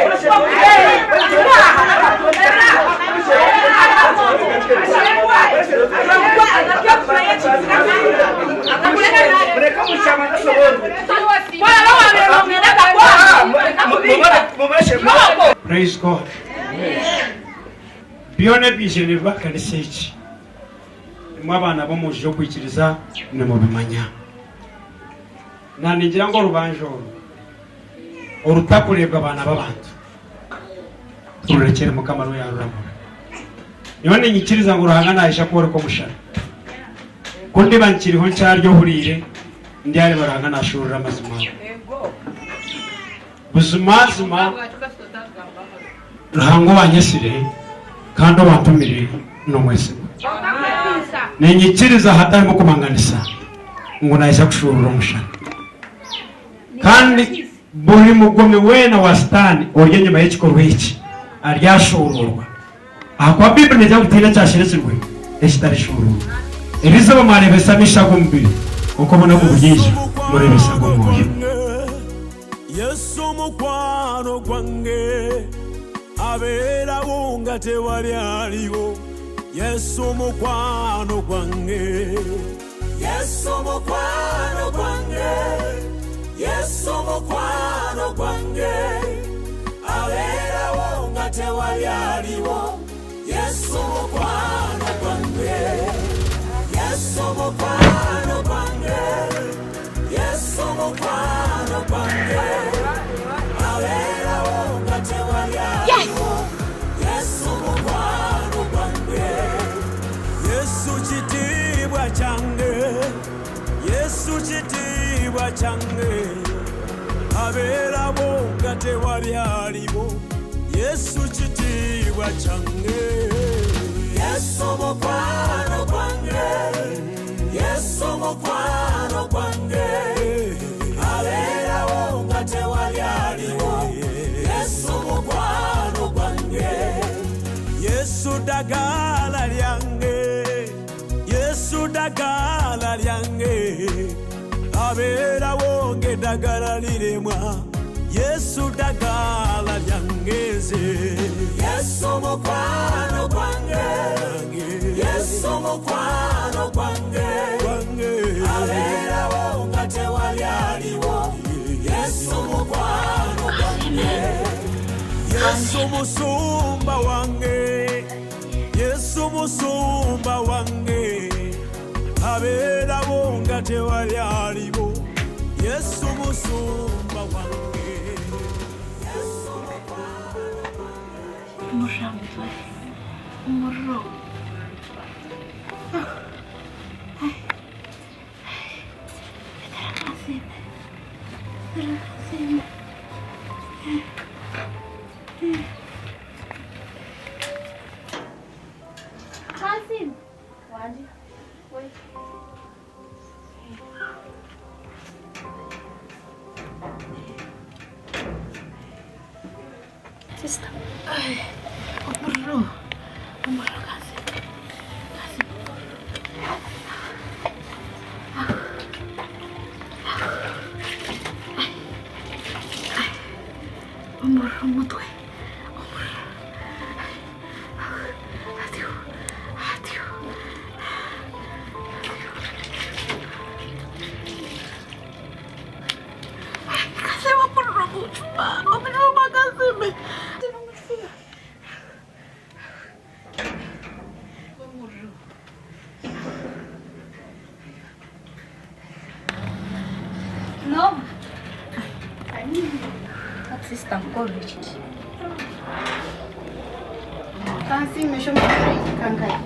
Praise God. Byona ebiizire nibiba kanisa egi. Imwe abaana b'omu nju y'okwikiriza nimubimanya. Naningira ngu orubanja oru orutakureebwa baana b'abantu tururekyere Mukama niwe yaruramura. Nyowe ninyikiriza ngu Ruhanga naija kworeka omushana. Ku ndiba nkiriho nkyari ohuriire, ndyareba Ruhanga nashuurura amazima ago. Buzimazima Ruhanga owanyesire kandi owantumire n'omwesigwa. Ninyikiriza hatarimu kubanganisa ngu naija kushuurura omushana. Kandi buri mugomi weena wa Sitaane ori enyima y'ekikorwa eki aryashuuruurwa. Ahakuba Baiburi neegira ngu tihaine ekyasherekirwe ekitarishuuruurwa. Erizooba mwareebesa amaisho ag'omubiri, kwonka obunaku buryaija mureebese ag'omwoyo. Yesu mukwano gwange abeerawo nga tewali aliwo Yesu mukwano gwange Yesu mukwano gwange Yesu mukwano gwange abeerawo nga tewali aliwo Yesu mukwano gwange Yesu mukwano gwange Yesu mukwano gwange abeerawo nga tewali aliwo Yesu mukwano gwange Yesu kitiibwa kyange Yesu kitiibwa kyange abeerawo nga tewali aliwo Yesu kitiibwa kyange Yesu mukwano gwange Yesu mukwano gwange. Dagala lyange abeerawo ng'eddagala liremwa Yesu dagala lyange nze Yesu mukwano gwange Yesu mukwano gwange abeerawo nga tewali aliwo Yesu mukwano gwange Yesu musumba wange Yesu musumba wange abeerawo nga tewali aliwo Yesu musumba wange Umuriro umuriro Kasim. Wanje. Wait. Sister. Ay, umuriro. Umuriro Kasim. Kasim. Umuriro umutwe. Umuriro. Adieu. Adieu. Kasim umuriro mucuba. Umuriro Kasim. No. Sister mukuru iki? Kansiime shomukankai.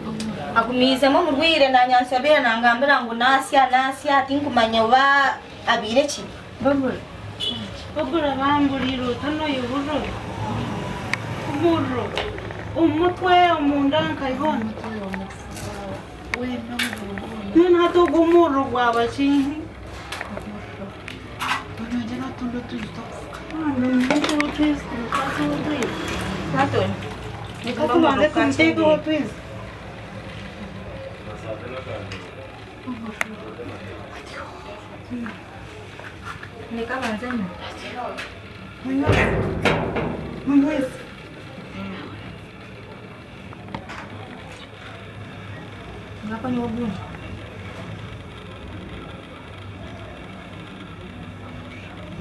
Agumiizemu omurwire nanyansabira nangambira ngu nasya nasya tinkumanya oba abiire ki. Babura. Babura bamburira otanoye oburo. Omuriro. Omutwe omunda nkaihona. Mbwenu hati ogwo omuriro gwaba ki? Reka tubanze tumuteekeho twiza. Ndeka banze nywe. Munyweze. Ngapa ni ogundi.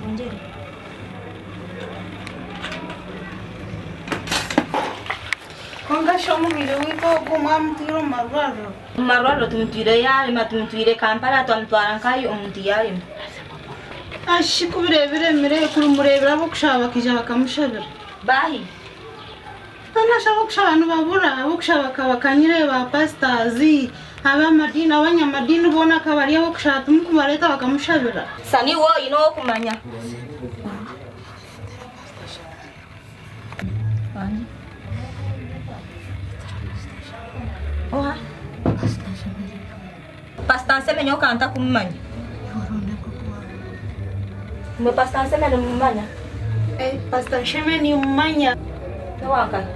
Ongyere. Konka shi omubiri wiitu ogu mwamutwire omu marwariro? Omu marwariro tumutwire yarema tumutwire Kampala twamutwara nkayo omuntu yarema. Ashi kubireebire kurimureebera ab'okushaba bakaija bakamushabira. Bahi? Nashaba abokushaba nibabura abokushaba bakaba ba pasitazi ab'amadiini abanyamadini boona akaba ari abokushaba timukubareeta bakamushabira. Sani iwe oine ow'okumanya. Oha? Pastor Nseme nyowe ka ntakumumanya. Imwe Pastor Nseme nimumumanya? Pastor Nsheme nimumanya. N'owankahi?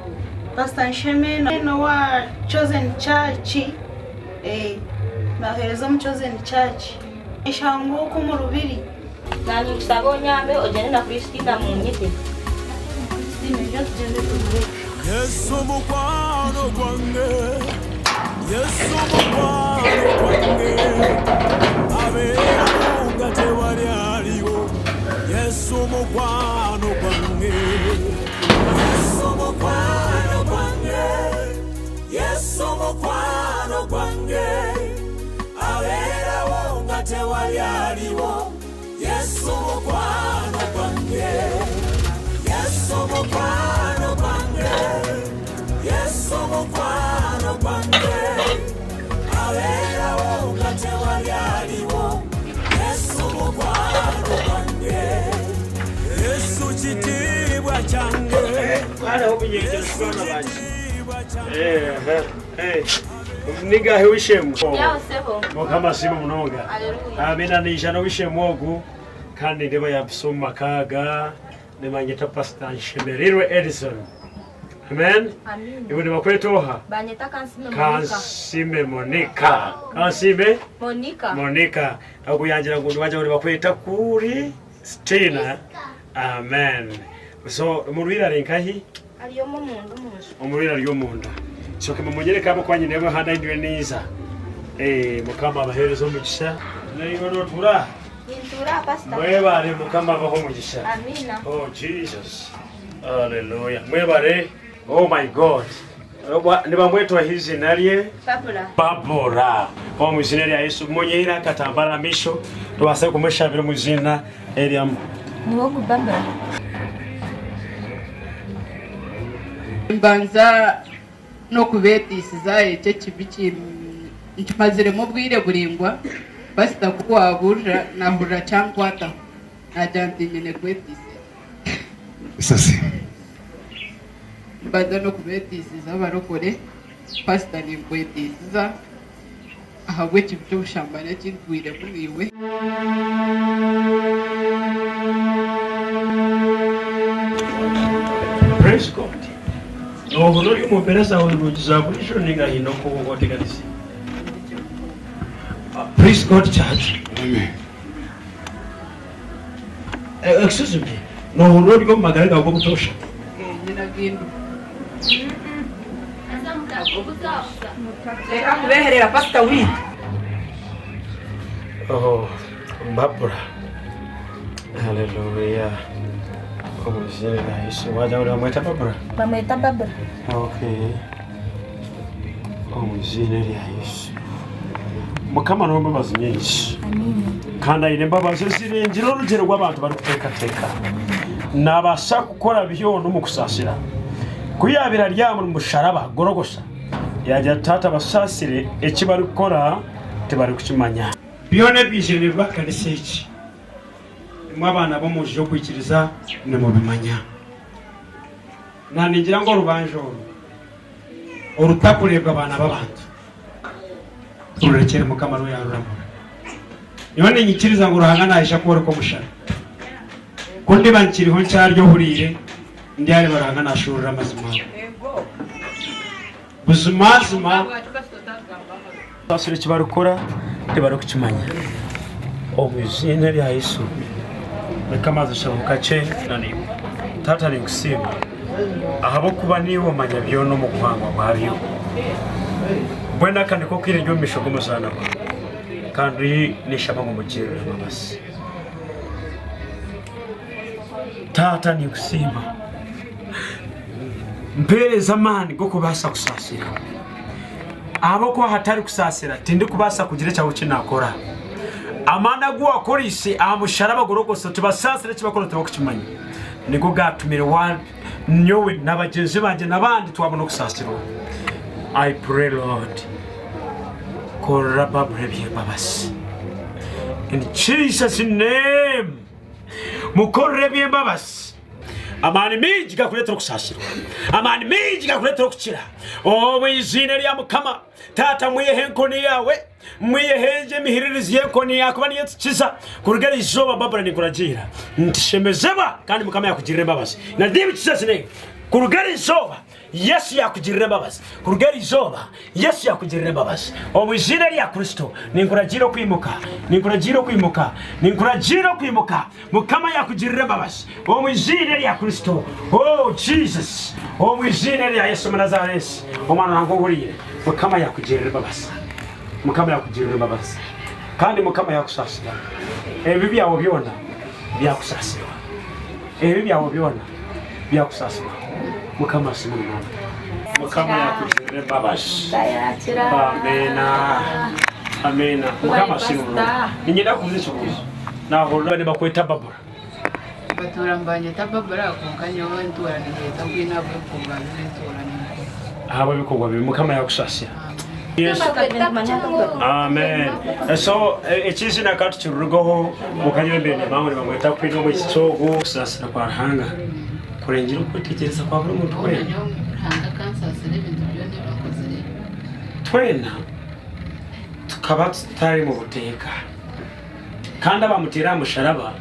Pastor Nsheme n'owa Chosen Church. Naheereza omu Chosen Church. Eshanga okwo omu Rubiri. Naanye nkusaba onyambe ogyende na Christina munyite. Yesu mukwano gwange Yesu mukwano gwange abeerawo nga tewali aliwo Yesu mukwano gwange Yesu mukwano gwange Yesu mukwano gwange abeerawo nga tewali aliwo Yesu mukwano gwange Yesu mukwano gwange Yesu mukwano gwange abeerawo nga tewali aliwo Yesu mukwano gwange Yesu kitiibwa kyange Nigahe wishemu Yaho Mukama asiimwe munonga. Haleluya. Amina niija wishemu ogu kandi ndeba yampisa omu maka aga nimanyeta Pastor Nshemereirwe Edison. Amen. Amina. Iwe nibakweta oha? Banyeta Kansime Monica. Kansime Monica. Kansime Monica. Monica. Okuyangira ngu nibagira ngu nibakweta kuri Stina. Amen. So omurwaire ari nkahi? Ari omu omunda omunju. Omurwaire ari omunda. So kemumunyoreke ahabw'okuba nyineho handi ahu ndiyo ninza. Eh, Mukama abaheereze omugisha. Naiwe notuura aha? Nintuura aha pastor. Mwebare Mukama abahe omugisha. Amina. Oh Jesus. Hallelujah. Mwebare. Oh my God. Nibamwetwaho eizina rye? Babura. Babura. Omu izina erya Yesu munyeire akatambara aha maisho tubaase kumushabira omu izina erya Niwe ogu Babura. Mbanza n'okubeetiisiza ekyo ekibi ki nkimaziremu obwire buraingwa, pasita ku waabuurira naahurira kyankwataho, naagira nti nyine kwetiisa ekyo. Esasi. Mbanza n'okubeetiisiza abarokore, pasita ninkwetiisiza ahabw'ekibi ky'obushambani eki ntwiremu naiwe. Praise God. Nohurira ori omu mbeera zaawe nungi za buriijo ninga haine oku oteganize? Praise God church. Amen. Excuse me. Nohurira ori omu magara gaawe g'obutoosha? Nyine agindu. Reka kubeherera pasita witu. Oh, Barbara. Hallelujah. Omu izina rya Yesu. Wagira ngu nibamweta Barbara? Bamweta Barbara. Okay. Omu izina rya Yesu. Mukama n'ow'embabazi nyingi. Kandi aine embabazi ezirengire orugyero rw'abantu barikuteekateeka. Naabaasa kukora byona omu kusaasira. Ku yaabaire ari aha musharaba Gorogosa, yaagira ati, Taata basaasire, eki barikukora tibarikukimanya. Byona ebiizire nibiba aha kanisa egi, imwe abaana b'omu nju y'okwikiriza nimubimanya. Naaningira ngu orubanja oru orutakureebwa baana b'abantu, tururekyere Mukama niwe yaaruramura. Nyowe niinyikiriza ngu Ruhanga naija kworeka omushana. Ku ndiba nkiriho nkyari ohuriire, ndyareeba Ruhanga naashuurura amazima ago. Buzimazima. Saasira eki barikukora tibarikukimanya. Omu iziina rya Yesu, reka amazi nshabeho kakye na naiwe. Taata ninkusiima ahabw'okuba niiwe omanya byona omu buhangwa bwabyo. Mbwenu aka niko kaire ndi omu maisho g'omuzaana gwawe kandi ninshaba ngu omugirire embabazi. Taata ninkusiima. Mpeereza amaani g'okubaasa kusaasira. Ahabw'okuba hatari kusaasira tindikubaasa kugira ekyawe eki naakora. Amaani agu waakoreise aha musharaba Gologosa tibasaasira eki barikukora tibakukimanya. Nigo gaatumire wa nyowe na bagyenzi bangye n'abandi twabona okusaasirwa. I pray Lord, korera Barbra eby'embabazi. In Jesus name, mukorere eby'embabazi. Amaani maingi gakureetera okusaasirwa. Amaani maingi gakureetera okukira. Omu iziina rya Mukama, Taata mwiheho enkoni yaawe, mwiheho egyo emihiririzi y'enkoni ahakuba niyo etukiza. Kuruga eri izooba Barbara ninkuragiira nti shemezebwa kandi Mukama yakugirira embabazi. Na David Jesus name. Kuruga eri izooba Yesu yakugirira embabazi. Kuruga eri izooba Yesu yakugirira embabazi. Omu iziina rya Kristo ninkuragiira okwimuka, ninkuragiira okwimuka, ninkuragiira okwimuka. Mukama yakugirira embabazi omu iziina erya Kristo. Oh Jesus, omu iziina erya Yesu Omunazaresi, omwana Ruhanga ohuriire, Mukama yakugirira embabazi. Mukama yakugirira embabazi. Kandi Mukama yakusaasira. Ebibi byawe byona byakusaasirwa. Ebibi byawe byona byakusaasirwa. Mukama asiimwe munonga. Mukama yakugirira embabazi. Amina. Amina. Mukama asiimwe munonga. Niinyenda kukubuuza ekibuuzo. Naahurira nibakweta Babura. Batuura nibanyeta Babura kwonka nyowe ntuura ninyeta Gwine ahabw'ebikorwa bibi ntuura ninkora. Ahabw'ebikorwa bibi Mukama yakusaasira. Yesu. Amen. So ekizina ka tukirurugaho mukanya mbere mangu nibamweta Queen omwishiki ogu. Okusaasira kwa Ruhanga kurengire okwetegyereza kwa buri muntu weena. Ruhanga akansaasira ebintu byona ebi nkozire. Twena tukaba tutari mu buteeka. Kandi abaamuteire aha musharaba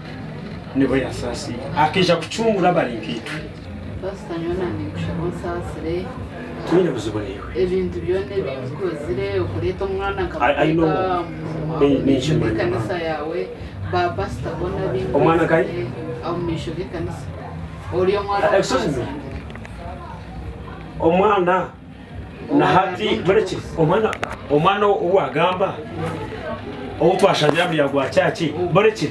nibo yaasaasiire. Akaija kucungura abari nkaitwe. Pasita nyowe ninkushaba onsaasire. Tinyine buzibu naiwe. Ebintu byona ebi nkozire okureeta omwana I know. nkamuteeka Ninkimanya. ekanisa yaawe ba pasita boona Omwana nkahi? omu maisho g'ekanisa ori omwana Excuse me. Omwana na hati mureke omwana omwana ou wagamba ou twashangira aha muryango gwa kyaki murekye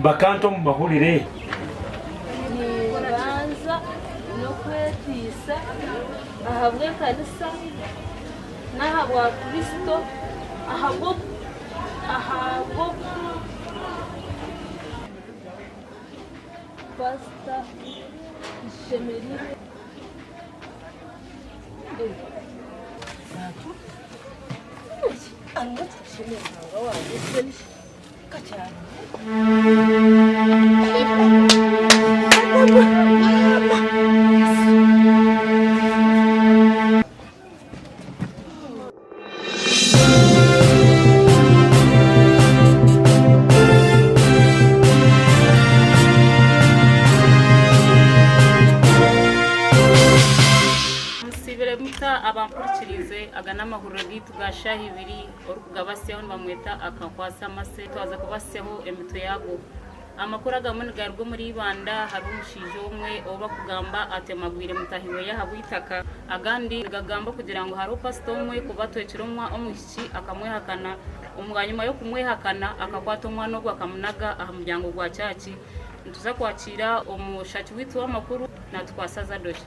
bakanta omu mahurire. Nimbanza n'okwetiisa ahabw'ekanisa n'ahabwa Kristo ahabw'oku ahabw'oku Pasita nshemereire. Musiibire muta abampurikiriize aga n'amahuriro gaitu ga shaaha ibiri orikugabasyaho nibamweta Akankwatsa Amase twaza kubasyaho emitwe yaago. Amakuru agamwe nigaruga omuri Ibanda hariho omushaija omwe ou bakugamba atemagwire mutahi we ahabw'eitaka. Agandi nigagamba kugira ngu hariho pasita omwe kuba atwekire omwishiki akamwehakana bwanyima y'okumwehakana akakwata omwana ogwo akamunaga aha muryango gwa kyaki. Nituza kwakiira omushaki waitu w'amakuru natukwasa Zadoki.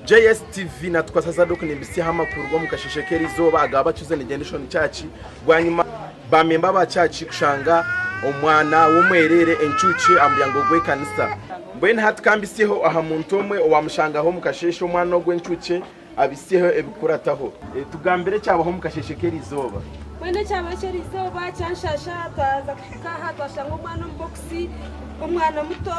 JSTV natukwasa Zadok nimbisyaho amakuru g'omu kasheshe k'erizooba aga Chosen Generation Church bwanyima ba memba ba church kushanga omwana w'omwerere encuukye aha muryango gw'ekanisa. Mbwenu hati ka mbisyeho aha muntu omwe owamushangaho omu kasheshe omwana ogwo encuukye abisyeho ebikukurataho. Tugambire ekyabaho omu kasheshe k'erizooba. Mbwenu ekyabaho eky'erizooba kyanshasha twaza kuhika aha twashanga omwana omu bokisi omwana muto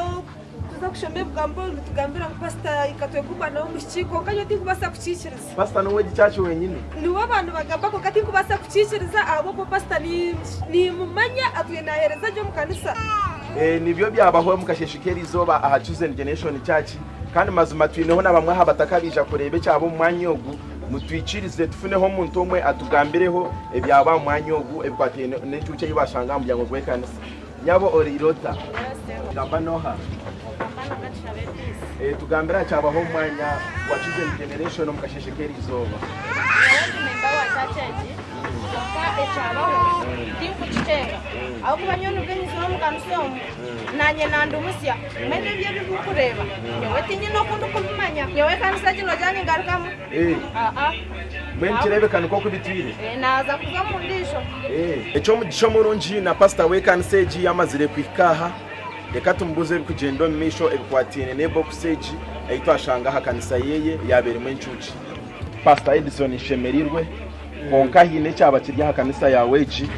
Tuza kushoma ebigambo nibitugambira ngu pasita akatweka omwana w'omwishiki kwonka nyowe tinkubaasa kukiikiriza. Pasita n'ow'egi church wenyini? Niwe abantu bagamba kwonka tinkubaasa kukiikiriza ahabw'okuba pasita nimumanya atwire naheereza gye omu kanisa. Nibyo byabaho omu kasheeshe k'erizooba aha Chosen Generation Church kandi mazima twineho na bamwe aha bataka baija kureeba ekyaba omu mwanya ogu. Mutwikirize tufuneho omuntu omwe atugambireho ebyaba aha mwanya ogu ebikwatiraine n'encuukye ei bashanga aha muryango gw'ekanisa. Nyabo oriire ota? Gamba noha? Eh, tugambire aha kyabaho omu mwanya gwa Chosen Generation omu kasheshe k'erizooba. Nyowe ndi memba wa church egi kwonka ekyabaho tinkukitenga ahabw'okuba nyowe nibwo nyizire omu kanisa omu nanye nandi musya mbwenu ebyo ebi orikureeba nyowe tinyine oku ndikubimanya nyowe ekanisa egi nogira ningarukamu Eh, aa mbwenu kireebeka nikwo oku bitwire. Eh, naaza kuza omu ndiijo. Eky'omugisha omurungi na pasita w'ekanisa egi yamazire kuhika aha, reka tumubuuze ebirikugyenda omu maisho ebikwataine n'ebokisi egi ei twashanga aha kanisa yeye yaaba erimu encuukye. Pasita Edison nshemereirwe kwonka haine ekyaba kiri aha kanisa yaawe egi,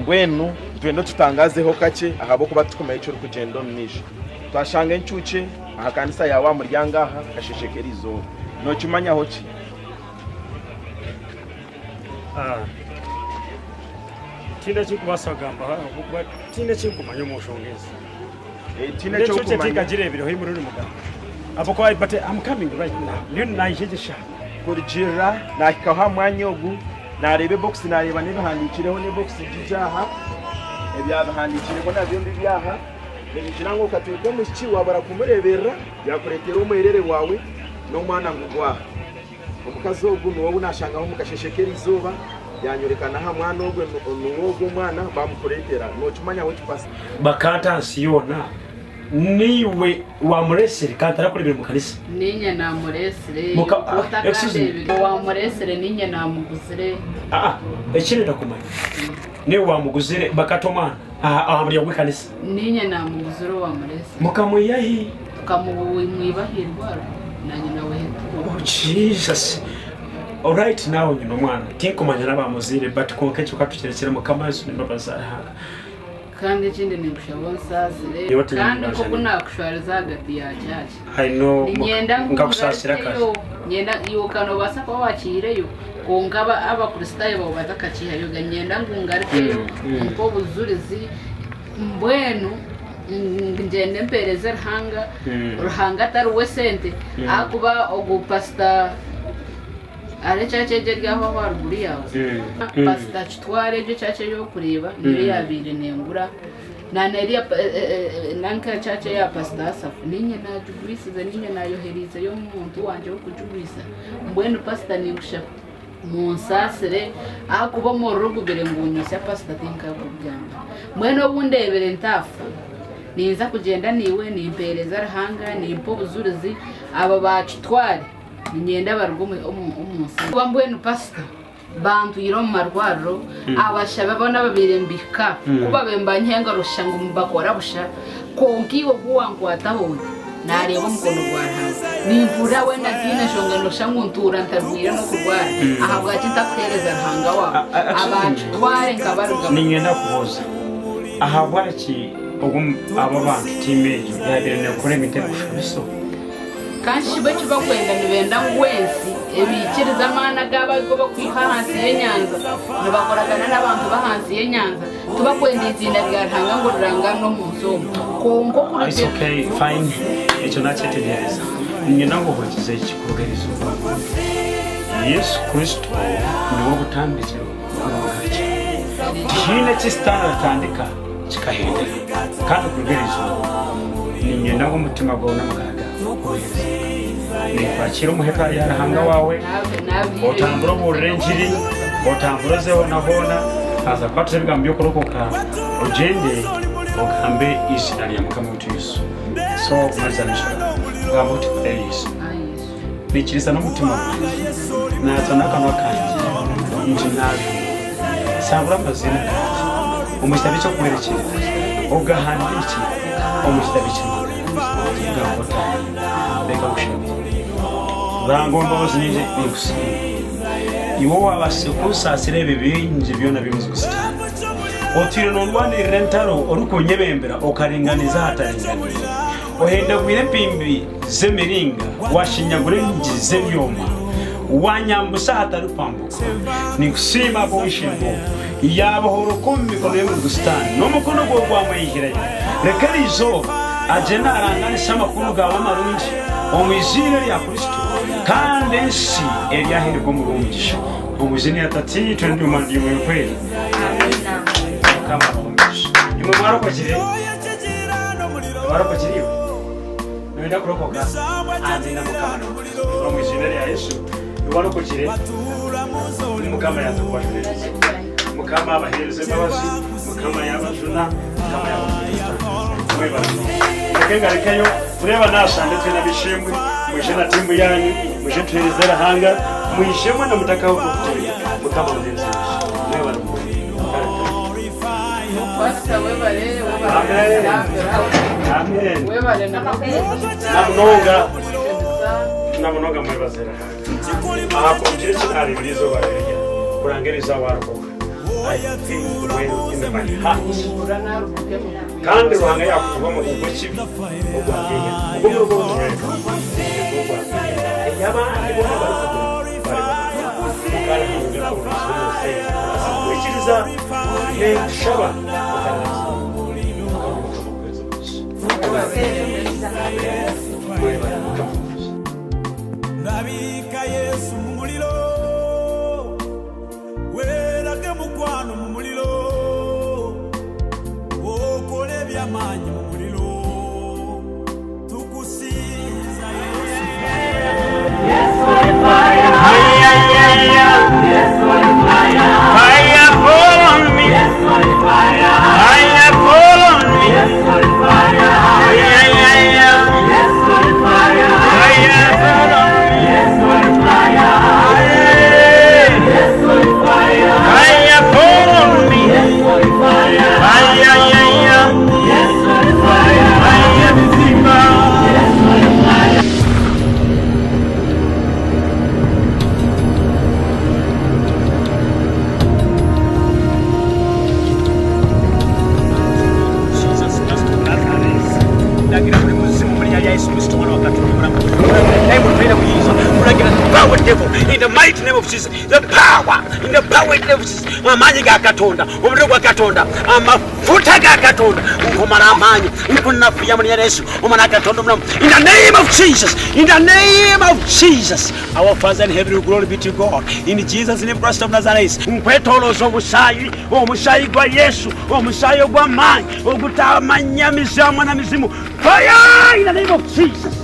mbwenu nitwenda otutangazeho kakye ahabw'okuba titukumanya ekirikugyenda omu maisho. Twashanga encuukye aha kanisa yaawe aha muryango aha kasheeshe k'erizooba. Nokimanyaho ki? Tihaine eki ndikubaasa kugambaho ahabw'okuba tihaine eki ndikumanya omu nshonga ezi. Tihaine N'ekyo eki orikumanya. tinkagireebireho ei muriyo nimugamba. Ahabw'okuba but I'm coming right now. Ndiyo naija egi eshaaha. Kurugiirira naahikaho aha mwanya ogu, naareeba ebokisi naareeba n'ebihandiikireho n'ebokisi gigi aha, ebyabihandiikireho nabyo mbibi aha, nibigira ngu okatweka omwishiki waabura kumureeberera yaakureetera omwerere waawe n'omwana ngu gwaha. Omukazi ogu niwe ou naashangaho omu kasheeshe k'erizooba, yaanyoreka n'aha mwana ogwe niwe ogwo omwana baamukureetera. Nookimanyaho ki pasita? Bakanta nsi yoona, niiwe waamureesire kandi tarakureebire mu kanisa. Niinye naamureesire, Muka- iwe ah, excuse me. otakandeebire. Owaamureesire niinye naamuguzire. Aa, eki nenda kumanya, niiwe waamuguzire bakata omwana aha aha muryango gw'ekanisa? Niinye naamuguzire owaamureesire. Mukamwiha hi? Tukamumwiba aha irwariro na nyina w'entuura. Oh Jesus. Alright now nyine omwana tinkumanya n'abamuzaire but kwonka ekyo katukirekyere mukama Yesu n'embabazi za Ruhanga. Kandi ekindi ninkushaba onsaasire Nyowe tinyine kandi mbanja nk'oku nini. naakushwariza ahagati ya church. I know Niinyenda ngu nkakusaasira kare. ngarukeyo. Niinyenda iwe ka noobaasa kuba waakiihireyo kwonka aba- Abakristaayo baawe batakakiihayoga. Niinyenda ngu ngarukeyo nk'obujurizi mbwenu. Ngyende mpeereze Ruhanga, Ruhanga atari we sente ahakuba ogu pasita hariho ekyaaca egyo eri aho aho aharuguru yaawe, pasita Kitware egyo ekyaaca ei orikureeba niyo yaabaire neengura na n'eriya nanka ekyaaca eya pasita Asafu niinye naagigwisize niinye naayohereizeyo omuntu wangye w'okugigwisa mbwenu pasita ninkushaba Munsaasire, ahakuba omuriro gubire ngunyusya pasita tinkakugamba. Mbwenu obu ndeebire ntaafa, ninza kugyenda naiwe nimpeereza Ruhanga, nimpa obujurizi, aba baakitware niinyenda baruge omu nsi. Kuba mbwenu pasita bantwire omu marwariro, abashabe boona ababaire nibahika ku babaire nibanyiha engaro shusha ngu nibakora busha, kwonka iwe ku wankwataho oti, Naareeba omukono gwa Ruhanga. Nimpurira weena ntaine nshonga nooshusha ngu ntuura ntarwaire n'okurwara. Ahabwaki ntakuheereza Ruhanga waawe? Abakitware nkabarugamu. Niinyenda kubuuza, ahabwaki ogu abo abantu tiimu egyo yaabaire neekora ebintu ebirikushabiso? Kandi shi bo eki barikwenda nibenda ngu ensi ebaikirize amaani agaabo agu barikwiha ahansi y'enyanja? Nibakoragana n'abantu b'ahansi y'enyanja. Tibakwenda eiziina rya Ruhanga ngu rirangaanwe omu nsi omu. Kwonka It's okuruga. okay, fine. Ekyo nakyetegyereza. Niinyenda ngu ohurikize eki kuruga erizooba. Yesu Kristo niwe butandikiro n'obugarukiro. Tihaine eki Sitaane aratandika kikahendera. Kandi kuruga erizooba, niinyenda ngu omutima gwawe n'amagara gaawe obiheereze Mukama. Ninkwakira omu hekalu ya Ruhanga waawe, otambure obuurire engiri, otambure oze hoona hoona. Haza kwatisa ebigambo by'okurokoka, ogyende ogambe eiziina rya Mukama waitu Yesu. So kumariza nishaba. Gamba oti Ai Yesu. Nikiriza n'omutima gwangye. Naatwa n'akanwa kangye nti naajunwa. Sangura amaziina gangye omu kitabo eky'okuhwerekyerera, ogahandiikye omu kitabo eky'amagara. Gamba oti Amiina. Reka nkushabire. Ruhanga ow'embabazi nyingi, ninkusiima. Iwe owaabaasize kunsaasira ebi bingi byona by'omuzigu Sitaane. Otwire noondwanirira entaro orikunyebembera okaringaniza ahataringaniire. Ohendagwire empimbi z'emiringa, waashinyagura enyigi z'ebyoma, waanyambusa ahatarikwambukwa. Ninkusiima ahabw'ow'eishe-emwe ogu. Yaabohoroka omu mikono y'omuzigu Sitaane, n'omukono gwawe gwamweyihirayo. Reka eri izooba agyende aranganise amakuru gaawe amarungi omu iziina rya Kristo, kandi ensi eryaheerwa omuriwe omugisha. Omu iziina rya Tataitwe n'ery'Omwana n'ery'Omwoyo Orikwera. Amiina. Mukama abahe omugisha. Imwe mwarokokire? Warokokire iwe? Noyenda kurokoka? Amiina Mukama nakukuza. Omu iziina rya Yesu. Iwe warokokire? Mukama yaza kubajuniriza. Mukama abahereze embabazi. Mukama yabajuna. Mukama yabakuza. Mwebale munonga. Reka engarukeyo kureeba nashande twena ab'eishe-emwe mwije na tiimu yanyu mwije tuhereze Ruhanga mwije mwena mutakahuka okuteera. Mukama abahereze omugisha. Mwebale munonga. Kare kare. Pastor webale webale Amen. Webale na Namunonga namunonga mwebaze Ruhanga. Aha kugira eki nareebire eizooba rirya kuranga eriizooba warokoka. I feel well in my heart. Kandi Ruhanga yakukuha omugugu gw'ekibi ogwa gehena. Ogwo murugo ogutureka nigwo gwa gehena. Ei abandi boona barikugwa bari bakagwa. Kandi Ruhanga omurinzi w'omunsi egi kubaasa kukwikiriza ninkushaba otariragiza. Mukama akuhereze omugisha. Amen. Mwebare Mukama akuhe. Ndabika Yesu mu muliro, Werage mukwano mu muliro, Okole eby'amaanyi mu muliro, Tukusinza Yesu. Fire fall on me. Fire fall on me. Yeah, yeah, yeah. Fire fall on me. Fire fall on me. Fire, yeah, yeah. the mighty name of Jesus, the power, in the power in the name of Jesus. Amaanyi ga Katonda, omuliro gwa Katonda, amafuta ga Katonda, nkumara amaanyi, nkunafuya mu linnya lya Yesu, omwana wa Katonda omulamu. In the name of Jesus, in the name of Jesus, our Father in heaven, glory be to God. In Jesus name, Christ of Nazareth, nkwetolooza omusaayi, omusaayi gwa Yesu, omusaayi ogw'amaanyi, ogutamanya mizimu na mizimu. Fire in the name of Jesus.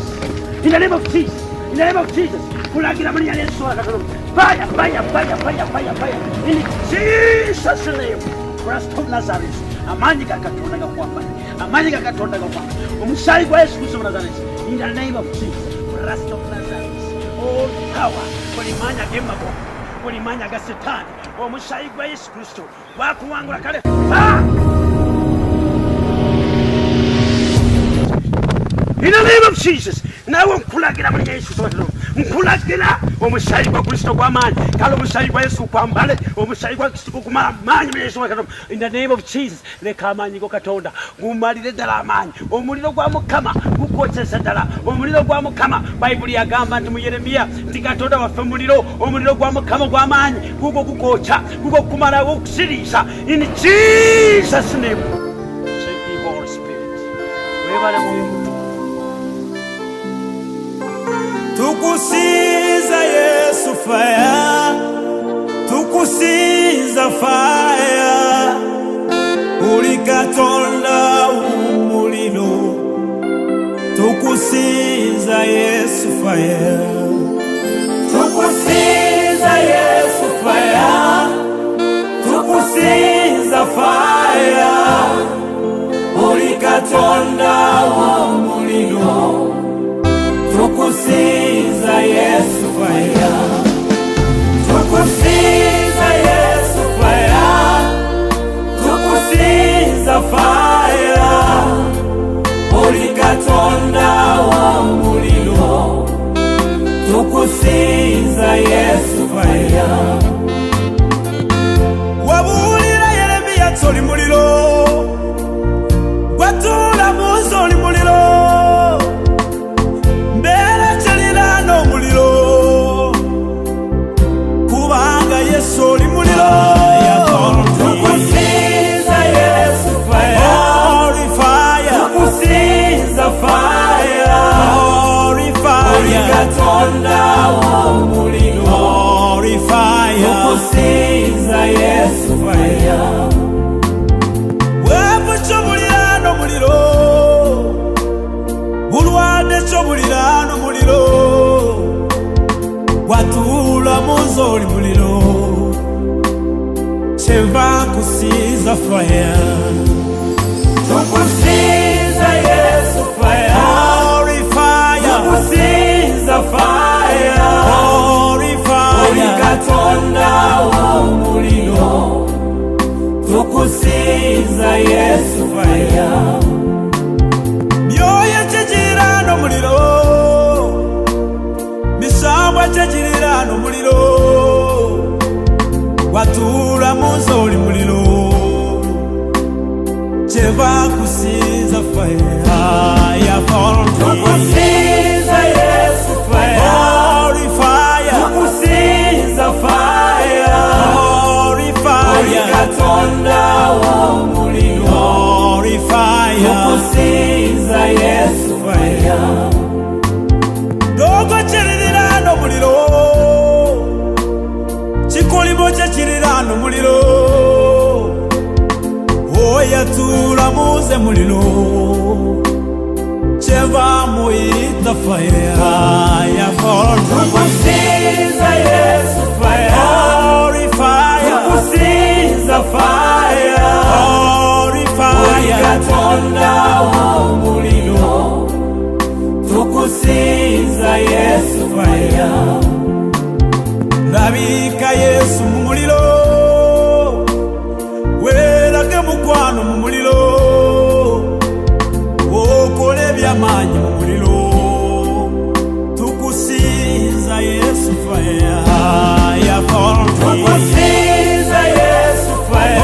In the name of Jesus. In the name of Jesus. Kulagira mu linnya lya Yesu wa Katonda. Fire, fire, fire, fire, fire, fire. In Jesus name. Christ of Nazareth. Amaanyi ga Katonda gakwambale. Amaanyi ga Katonda gakwambale. Omusaayi gwa Yesu Kristo wa Nazareth. In the name of Jesus. Christ of Nazareth. All power. Buli maanyi ag'emagombe. Buli maanyi aga Setaani. Omusaayi gwa Yesu Kristo gwakuwangula kale. Fire! In the name of Jesus, nawe nkulagira mu linnya Yesu Kristo, nkulagira omusaayi gwa Kristo gw'amaanyi, kale omusaayi gwa Yesu kwambale, omusaayi gwa Kristo gukumala amaanyi mu Yesu Kristo. In the name of Jesus, leka amaanyi go Katonda gumalire ddala amaanyi, omuliro gwa Mukama gukwokeza ddala, omuliro gwa Mukama. Bayibuli yagamba nti mu Yeremiya nti Katonda waffe muliro, omuliro gwa Mukama gw'amaanyi gugwo gukwokya, gugwo gukumalawo okusiriisa. In Jesus name. Thank you, Holy Spirit. Webale mwoyo mutukuvu. Tukusinza Yesu fire, tukusinza fire, uli Katonda umuliro, tukusinza Yesu fire, tukusinza Yesu fire, tukusinza fire, uli Katonda umuliro. Tukusinza Yesu fire, tukusinza Yesu fire, tukusinza fire, uli Katonda w'omuliro, tukusinza Yesu fire. Wabuulira Yeremiya toli muliro, gwatuula mu nsi oli muliro. Mbeera kyaliraana omuliro kubanga Yesu oli muliro. Tukusinza Yesu fire, holy fire. Tukusinza fire, holy fire. Oli Katonda w'omuliro, holy fire. Tukusinza Yesu fire. Weevu ky'omuliraano muliro, bulwadde ky'omuliraano muliro, gwatuula mu nzi oli muliro, kyenva nkusinza fire. Tukusinza Yesu fire, holy fire. Tukusinza fire, holy fire. Oli Katonda w'omuliro, tukusinza Yesu fire. Myoyo kyegiriraana omuliro, misambwa kyegiriraana omuliro, gwatuula mu nzi oli muliro, kyenva nkusinza fire. Fire fall on me. Tukusinza Yesu fire, holy fire. Tukusinza fire, holy fire. Oli Katonda w'omuliro, holy fire. Tukusinza Yesu fire. Dogo kiririraana omuliro, kikolimo kye kiriraana omuliro, oyatuula muze muliro, kyenva muyita fire. Fire fall. Tukusinza Yesu fire, holy fire. Tukusinza fire, holy fire. Oli Katonda w'omuliro, tukusinza Yesu fire. Labika Yesu mu muliro, weerage mukwano mu muliro, okole ebyamaanyi mu muliro, tukusinza Yesu fire. Fire fall. Tukusinza Yesu fire,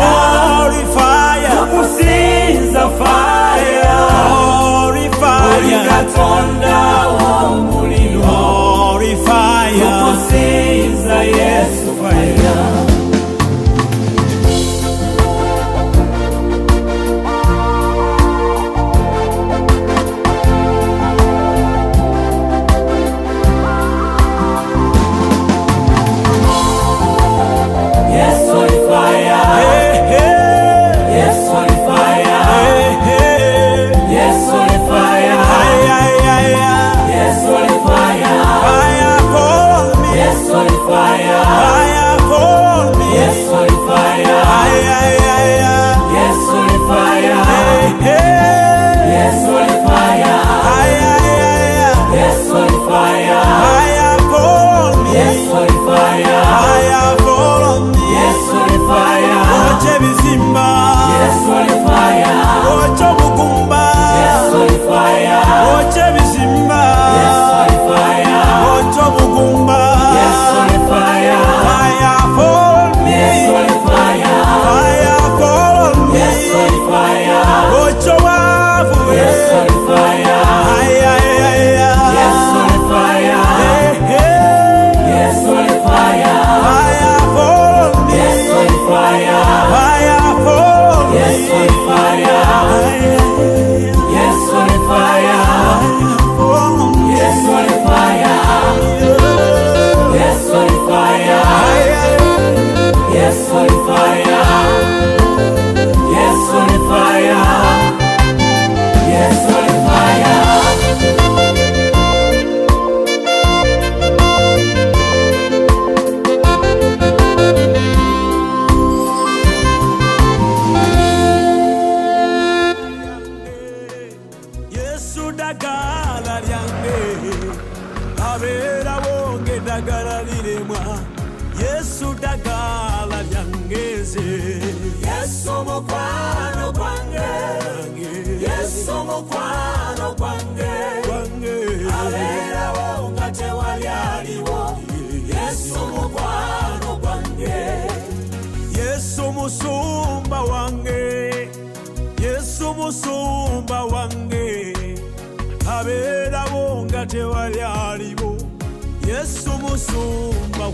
Dagala lyange abeerawo ng'eddagala liremwa Yesu ddagala lyange nze Yesu mukwano gwange Yesu mukwano gwange abeerawo nga tewali aliwo Yesu mukwano gwange Yesu musumba wange Yesu musumba wange abeerawo nga tewali aliwo Yesu musumba.